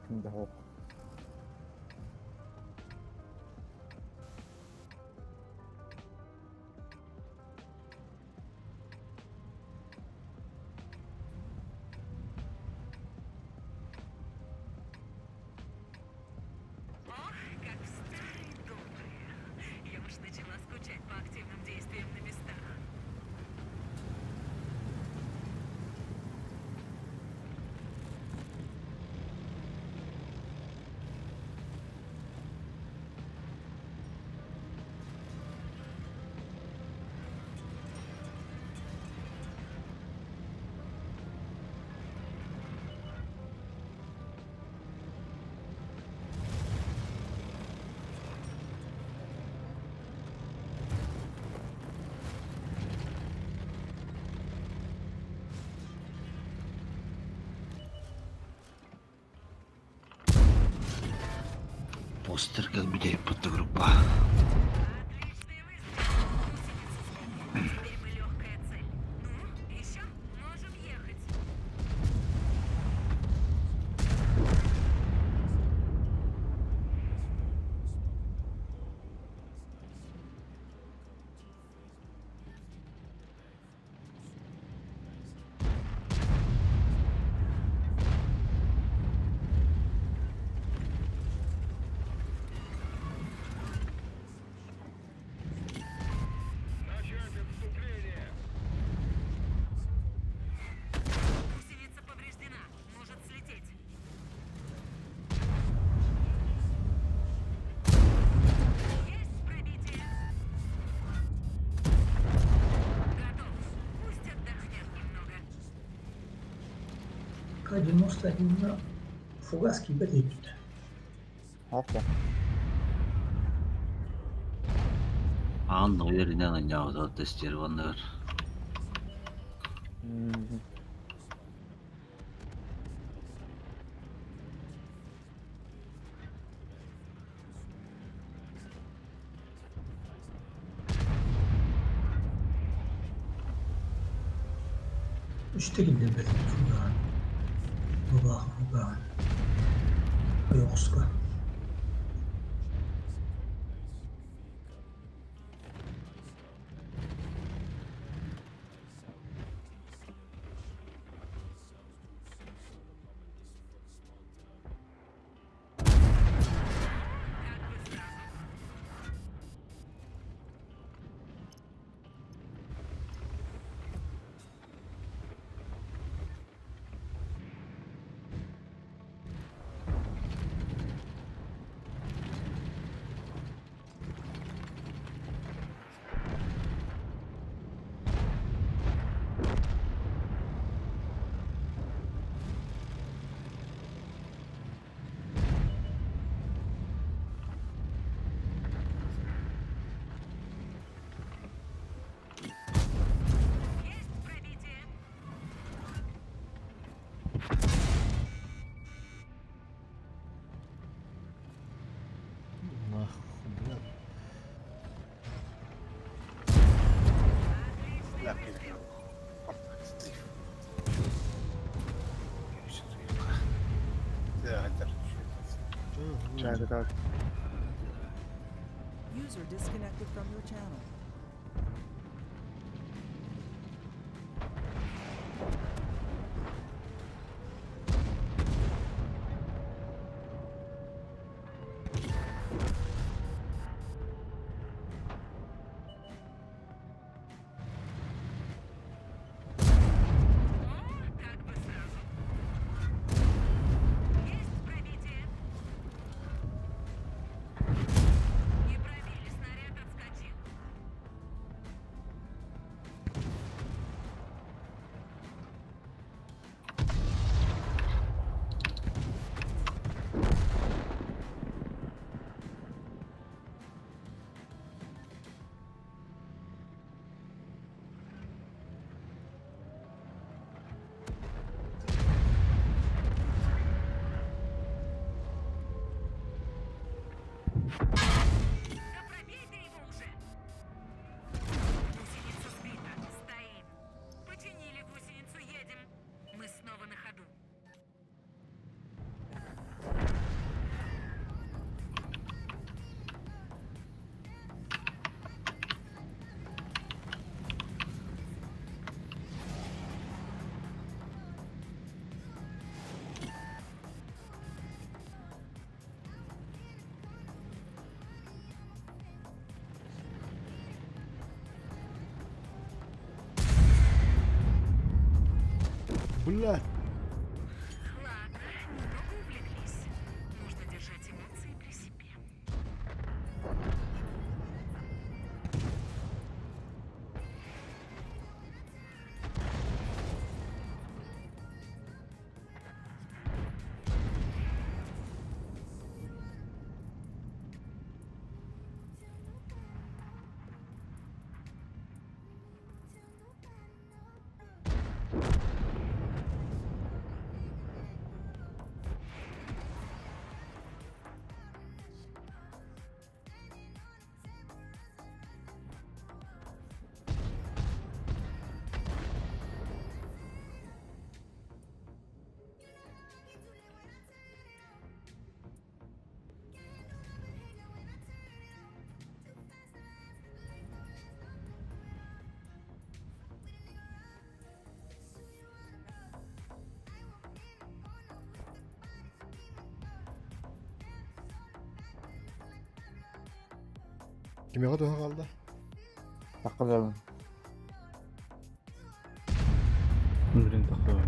Ким да суох. Ох, как в старые добрые. Я уж начала скучать по активным действиям на местах. Постер как бы подгруппа. Отличный выстрел. Гусеница сбита. Теперь мы легкая цель. Ну, еще можем ехать. Гусеница повреждена. Может слететь. Есть пробитие. Готов. Пусть отдохнет немного. К-91 фугас киирбэт иһиппит. Окей. Аан уйар инен анньаабыта тестированныгар. Үстэ киллэрбэтим фугаһын. Бабаах фугаһын. Ойоҕоско. Как бы сразу. Есть пробитие. Нахуй, блядь. Отличный выстрел. Чай, User disconnected from your channel. О, как бы сразу. Есть пробитие. Не пробили, снаряд отскочил. Блядь! Ладно, немного увлеклись. Нужно держать эмоции при себе. Кимиэхэ төһө хаалла? Таххаларын. Блин, такое.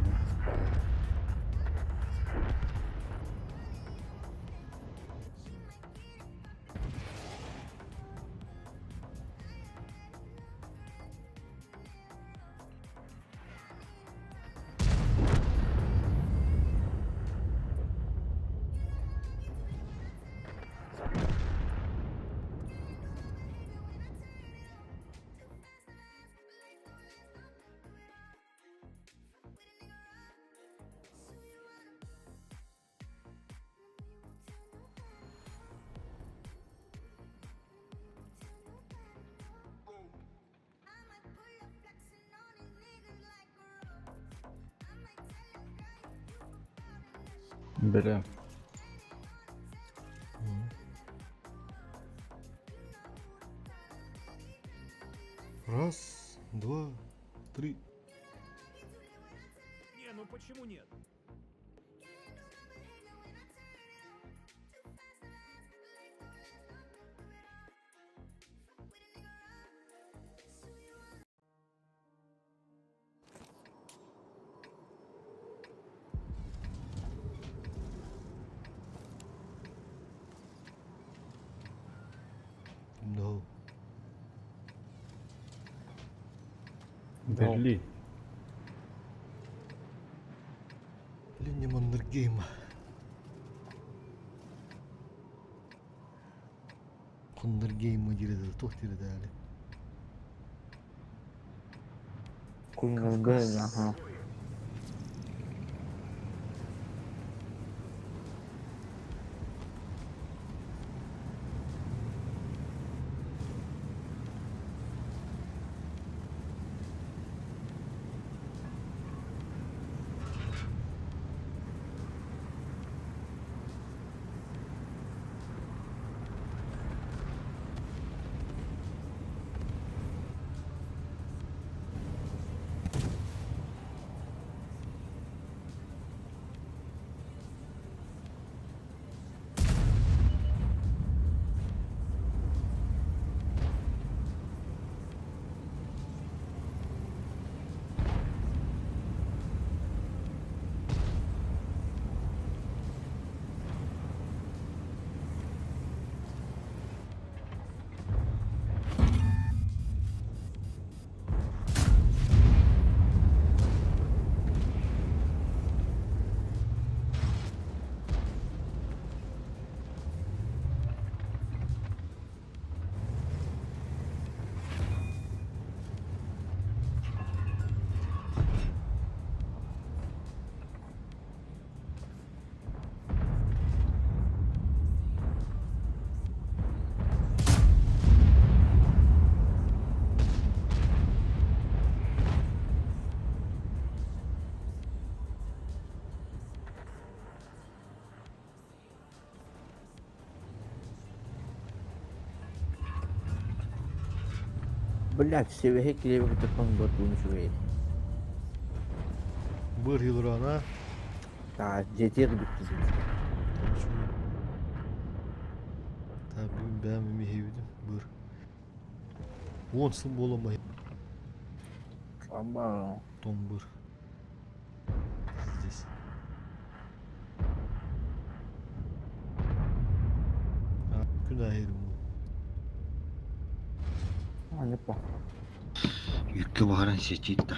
Бля. Раз, два, три. Не, ну почему нет? No. Берлин. Линия Маннергейма. Маннергейма дириде, тух дириде әлі. Кунгурга, ага. Блять, все килевик таком год уничует. Бір yıl а? Да, дети бит. Та бүгүн бэм михибидим быр. Он сыл бола Ама. Том быр. здесь. Күн аайы Аньыппа. Юкка баҕаран сиэччит да.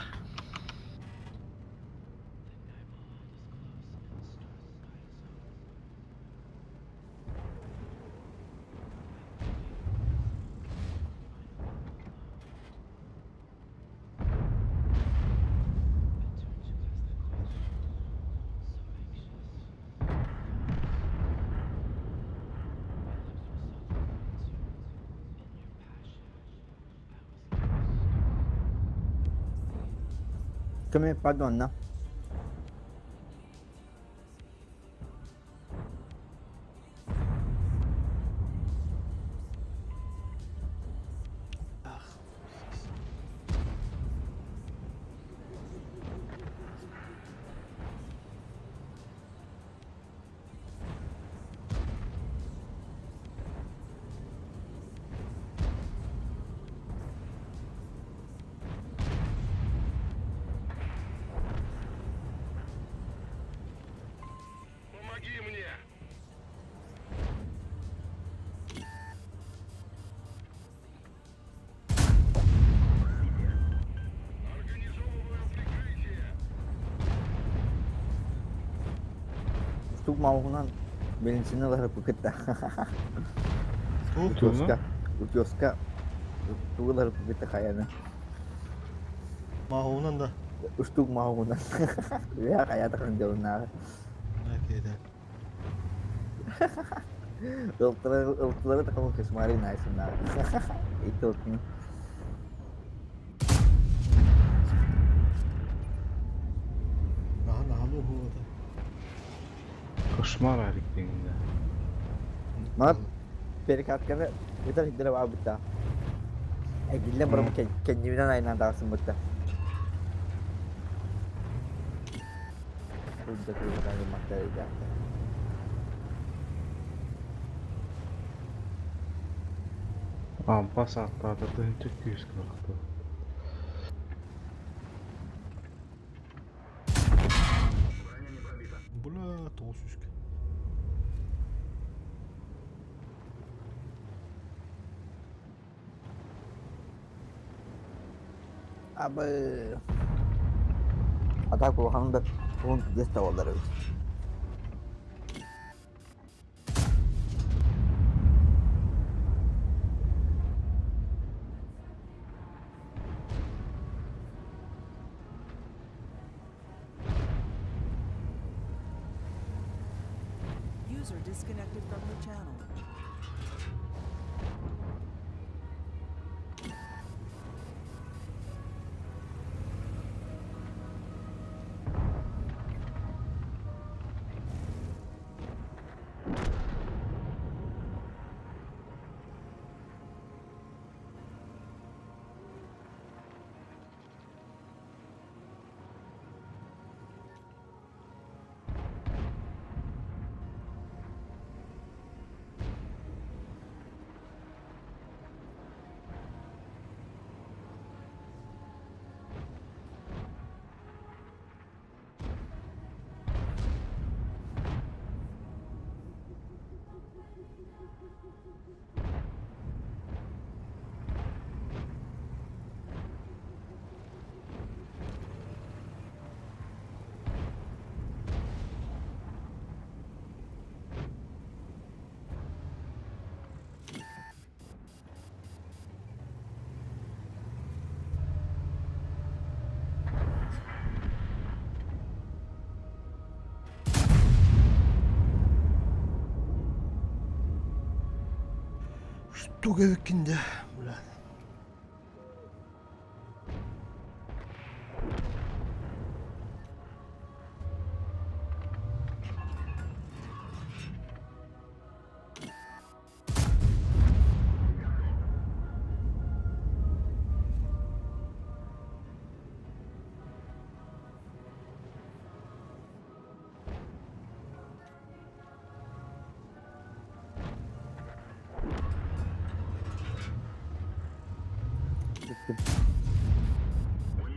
Кими пардонна. Помоги мне! Устук мауһунан бензин ылары кытта. Утеска. Утеска. Тугу ылары кытта хайаны. Мауһунан да. Устук мауһунан. Үһэ хайата хандылынааҕы. Окей, да. Ылтылары такого кошмары найсыннааҕы. Итилтин. Наһаа наһаа уһуота. Кошмар арик дегенде. Мана перекатканы ытар индere баа бутта. Эгиллен барам кэннибинэн айнаан тағысын бутта. Курда курда маттар идаата. Ампа сааттаата тыһынча күүс кылахты. Бля, тоҕус үскэ. Абы. Атак улахан да тугун пиздец табаллар эбит. User disconnected from your channel. Что эбиккин бля.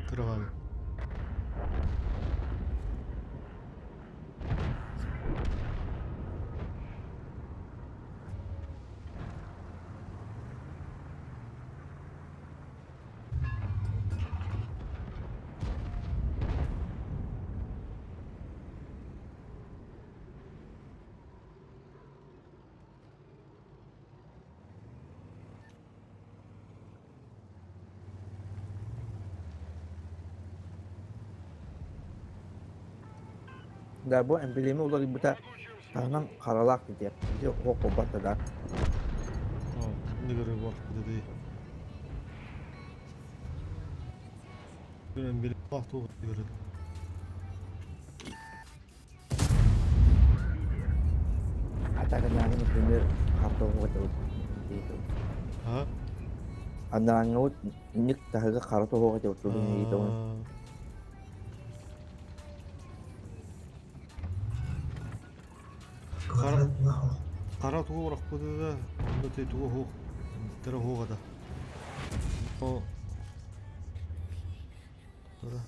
Кровавый. Да, бу эмблема уларыйбыта таһынан харалаах диэн. Ити оһох буолбатта да. Нигеры бар dedi. Эмблема туох диир. А так анааҥы, например, хардоҕуга А? Анааҥы инник таһыга хара тоһуоҕа диэбит. Хара тугу урахпыты да, онно ти тугу хуох, тара хуоҕа да. О. Тара.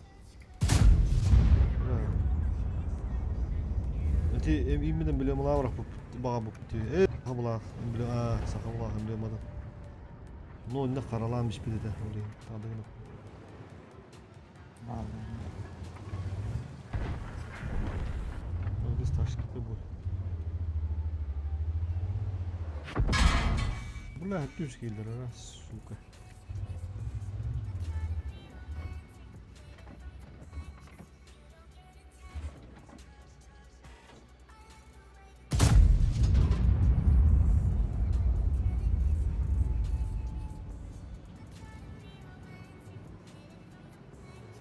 Ити именно эмблемалаах урахпыт баҕа буппут. Э, сахабылаах эмблем, а, сахабылаах эмблемада. Ну, онно харалаан биспит этэ, ол иһин таадыгына. Алгыс ташкы бу. Бля, түс келдер, а, сука.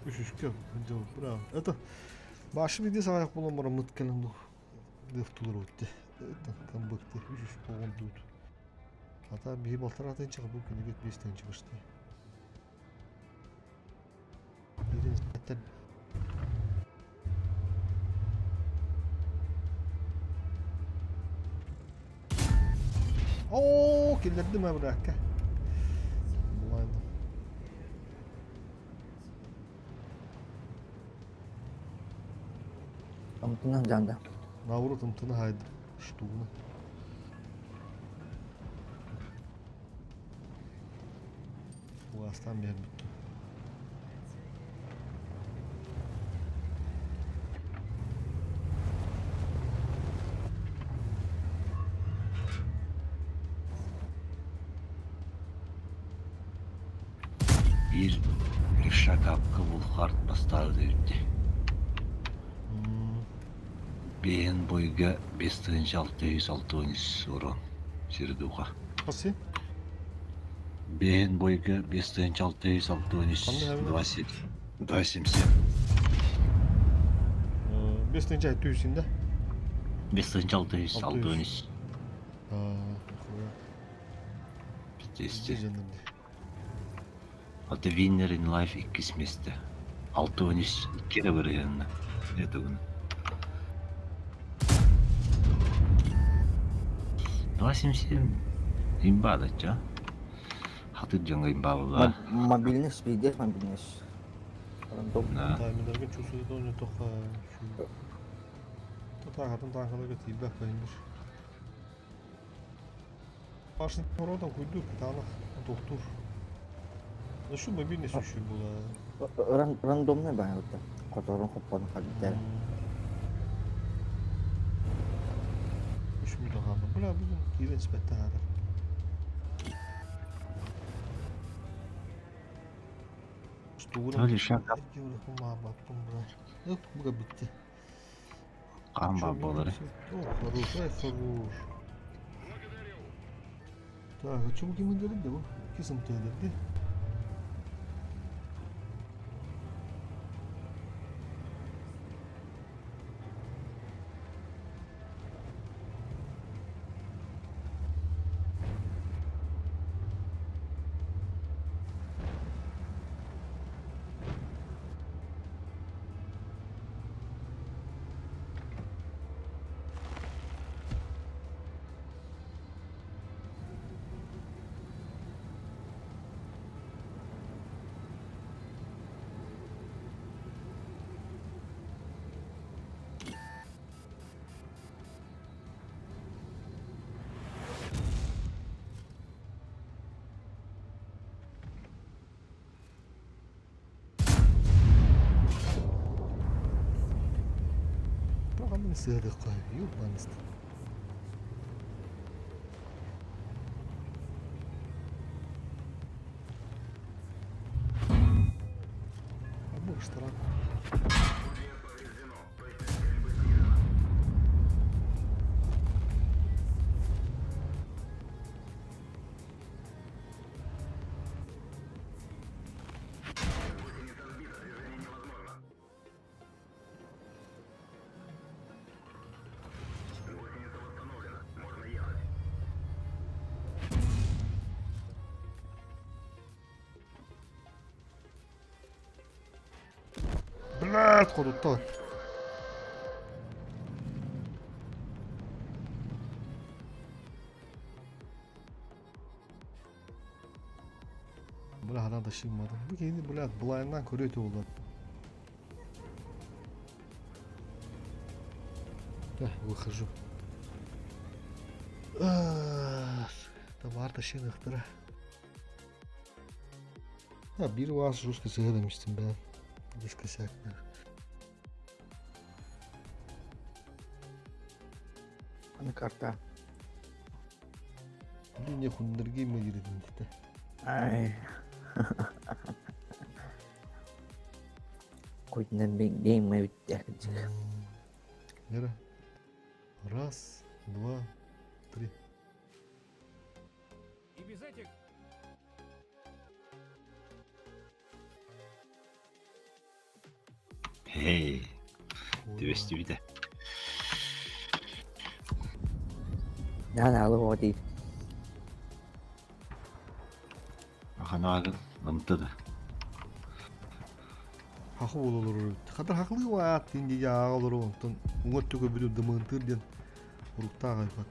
Үс-үскэ, браво. Это башы биде сағаяқ болан бара мыт кэлэн ду. Дыф тулар өтте. Это камбыкты. Үс-үс болған дуут. Ата биһи балтара тынчыга бу күнүгө 5 тынчы бышты. Бирин сәттен. Оо, киллердим абыракка. Булайда. Амтынан жанда. Наоборот, амтына хайды. Штугна. Уастан бер бүттү. Биир Левшакапка Вулфхарт бастаабыт эбит Биэһин бойга 5663 урон сирдуха. Хасы? Биэһин бойга 5663 2,77. 5600 да? 5663. А, Пиздец. А The Winner in Life иккис миэстэ. 63 икки эрэ бырыһыанна. Это 2,77 имба дача. Хатыр дьоҥҥо имба Мобильный спидер, мобильный. Рандом. Да. Таймерге чувствует он тоха şu. Татахатын тахалыга тиибэх кайбыр. Башын оротан куйду кытаанах тохтур. Ну шу мобильный суши була. Рандомный баягыта. Которун хоппону хабитер. Үш мүдө хаалла. Бля, бүгүн киирэн испэтте хаалар. Штугуна. Левшакап Буга битти. хаан баар буолар. О, хорош, ай, хорош. Так, а чому ким да бу? Кисым тыдырды. Программын сыадыкка юбанст. Абы штраф. Блядь, круто. Бля, ханан да шыгмадым. Бу киһини, блядь, былайынан көрүө этэ буолла. Да, выхожу. Табаар ташыыныахтара. А, биир вас жестко сыһа дэмистим бээ. Без косяктар. Аны карта. Блин, я хуннаргей мы диридин дите. Ай. Кутнан бигдейм бүттэ. Вера. Раз, два, три. И без этих Хей, түбэстибитэ. Наана алып оҕо Аханаагын ымты да. Хахы буолалар Хатар хахылыы ваат дии ааҕа олору онтон уҥа өттүгэ бүтүн дымыынтыыр диэн уруктаах айбат.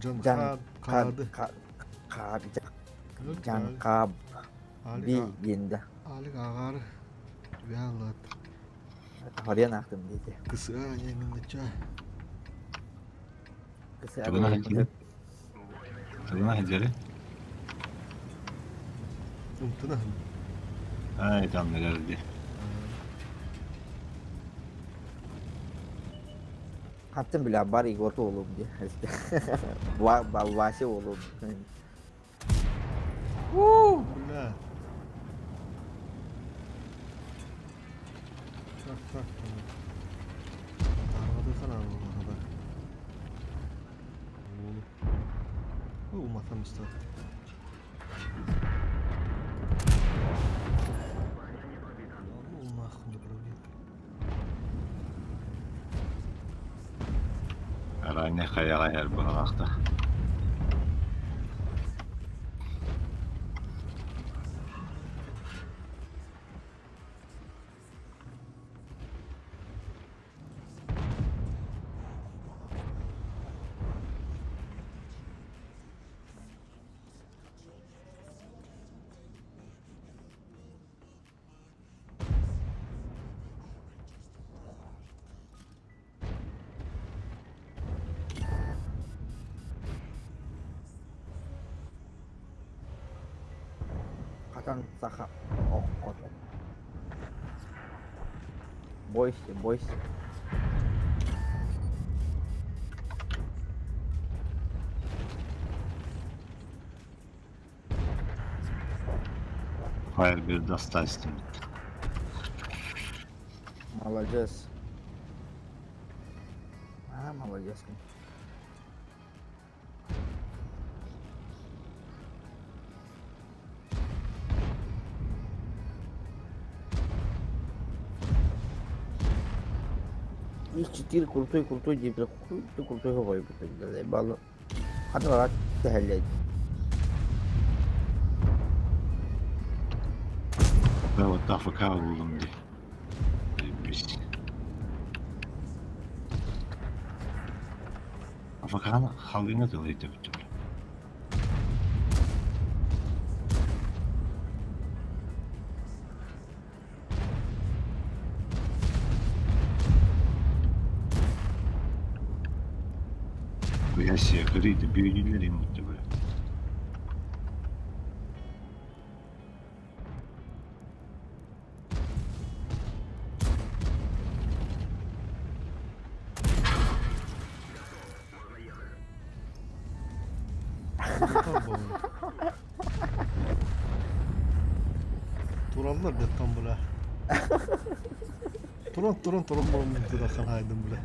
Жан Жан хаады. Хаад Жан Кааб би диэн да. Алик ааҕаары түбэһэ Харыйан аахтым диэти. Кысыа ньэҥиннича. Кысыа Тугуна сылдьары? Тугуна сылдьары? Умтуна. Ай, танныгар ди. Хантан билэ бар Егорка буолуом дии. Вася буолуом. Бля. Так, так, так. Арҕады ханаан Уматам истат. Ну нахуй не пробил. Араанньа хайаҕа иһэр быһалаахта. Хатан саха оххото. Бойся, бойся. Firebird достастим. Молодец. А, молодец. Их четыре крутой, крутой, диэбитэ хуй ты крутой говорит, заебало. Хата тэһэллэй. Да вот АФК булдум ди. Заебись. АФК-ны халгына тылыйты бүтүр. Хуя себе, кырыйды, бүйүнүлер им бүтүр. Тураллар деттан бля. Туран туран туран баран бүтү хаайдым бля.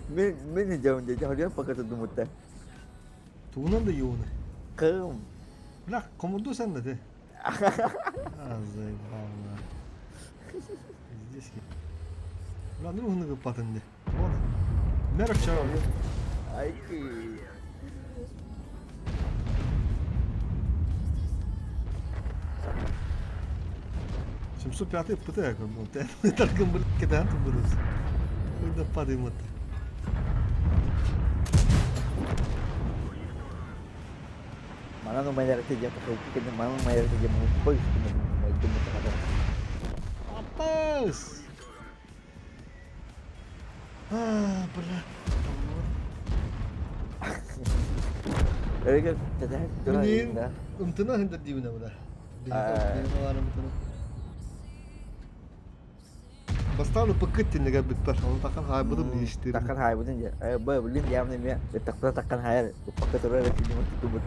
Мен мен жаун деді, харыйан пока думутта. Тугунан да юуны. Кым. Бля, комунду сен де. А, заебал, на. Здесь. Бля, ну гны патынды. Вон. Мерок чарал. Ай. 705 ыппыта көрбүт. Таргын бу кэтээн турбутус. Уйда падымыт. Манан умайарыты диэн кэннэ манан умайарыты диэн муҥхой үстүн Аппас! А, бля. Өргө тэтэһик Мин ымтына хындар диибин абыда. Бастаан ыппыккыт тиннигэр бүппэр. Оны такан хаайбытым дииштир. Такан хаайбытын дьэ. Бу блин явно ме тахта такан хайар. Уппакка турар этиним тутубут.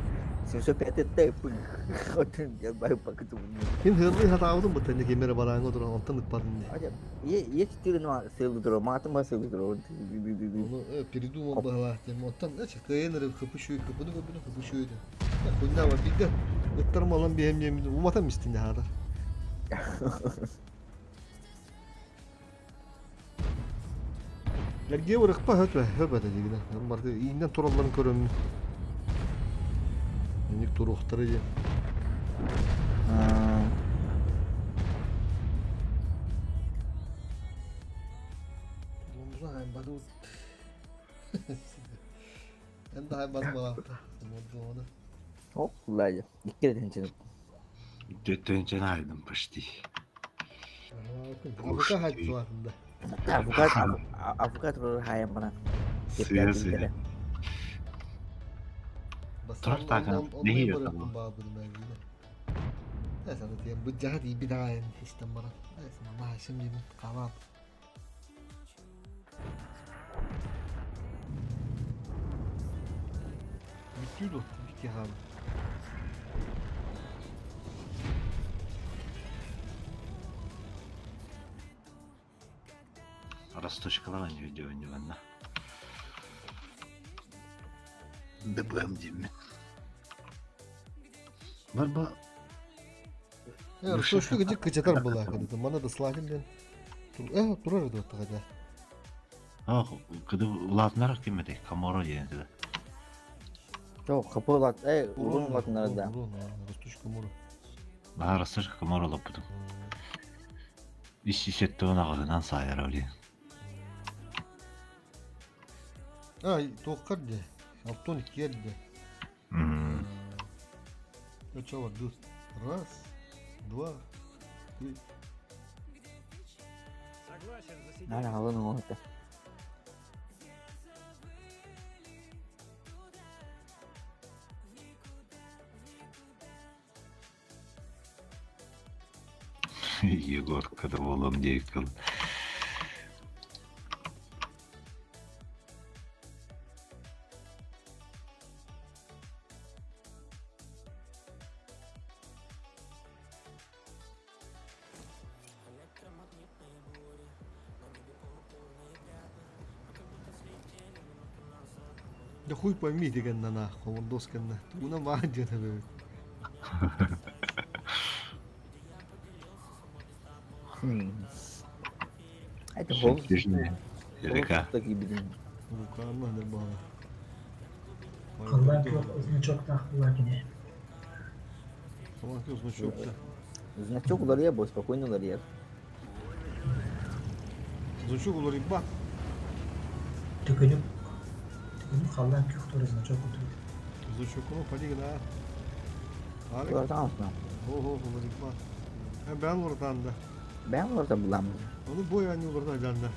705 тэ ыппын. Отун бай уппакка тубун. Мин хырлыы хатаабытым быттан кемере барааҥа туран онтон ыппатын ди. Е е четыре сылы турар, маатым сылы турар. Оны передумал быһалаах диэн. Оттон эчи кыайан эрэ хыпы шүй хыпыны көрбүнү хыпы шүйдү. Хуйна бар билде. Ыттарым алан биһем диэн уматам истин хаатар. Эргиэ ырыкпа хөтө хөбөтө дигинэ. Барты ииннен туралларын көрөммүн. Инник туруохтара диэн. Эн да хайбат балаапта. Оп, лайя. Икки тенчен. Тенчен айдым почти. Авука хайдыларында. Авокат, авокат хайам бана. Сыя сыя. Турар таакан нэһи йотам. Бу жаһат иби даайын истен баран. Маһашым димин калан. Бүтүү дотtu бики хаалы. Расточкалар видео ойнуганна. ДБМ деймин. Барба Расточка гыжык кычатар была кадыты. Мана да слагин ден. Турар еді оттыға да. Ах, кыды улаатынар киммете, Каморо диэн этэ. Жок, хапы улат, урун улатынар да. Урун, расточка муру. Баа расточка Каморо лоппутум. Ис исеттуун аҕыһынан саайар оли. Ай, тоққар де. Алтон керде. Чё вот тут? Раз, два, три. Нара алын оңота. Егор, когда болом дейкал. Да хуй пойми деген на нахуй, он досканна. Туна маа дьэн Это холм. Река. Руканна не бала. Халлан күөх значок кини. Халлан күөх значок да. Значок уларыйа бу, спокойно уларыйар. Значок уларыйба. Төкөнүк төкөнүк халлан күөх тур значок кутур. Значок ну поди да. Улартан осна. Ого, уларыйба. Бән улартан да. Бән уларта булам. Оны бой они уларта жанна.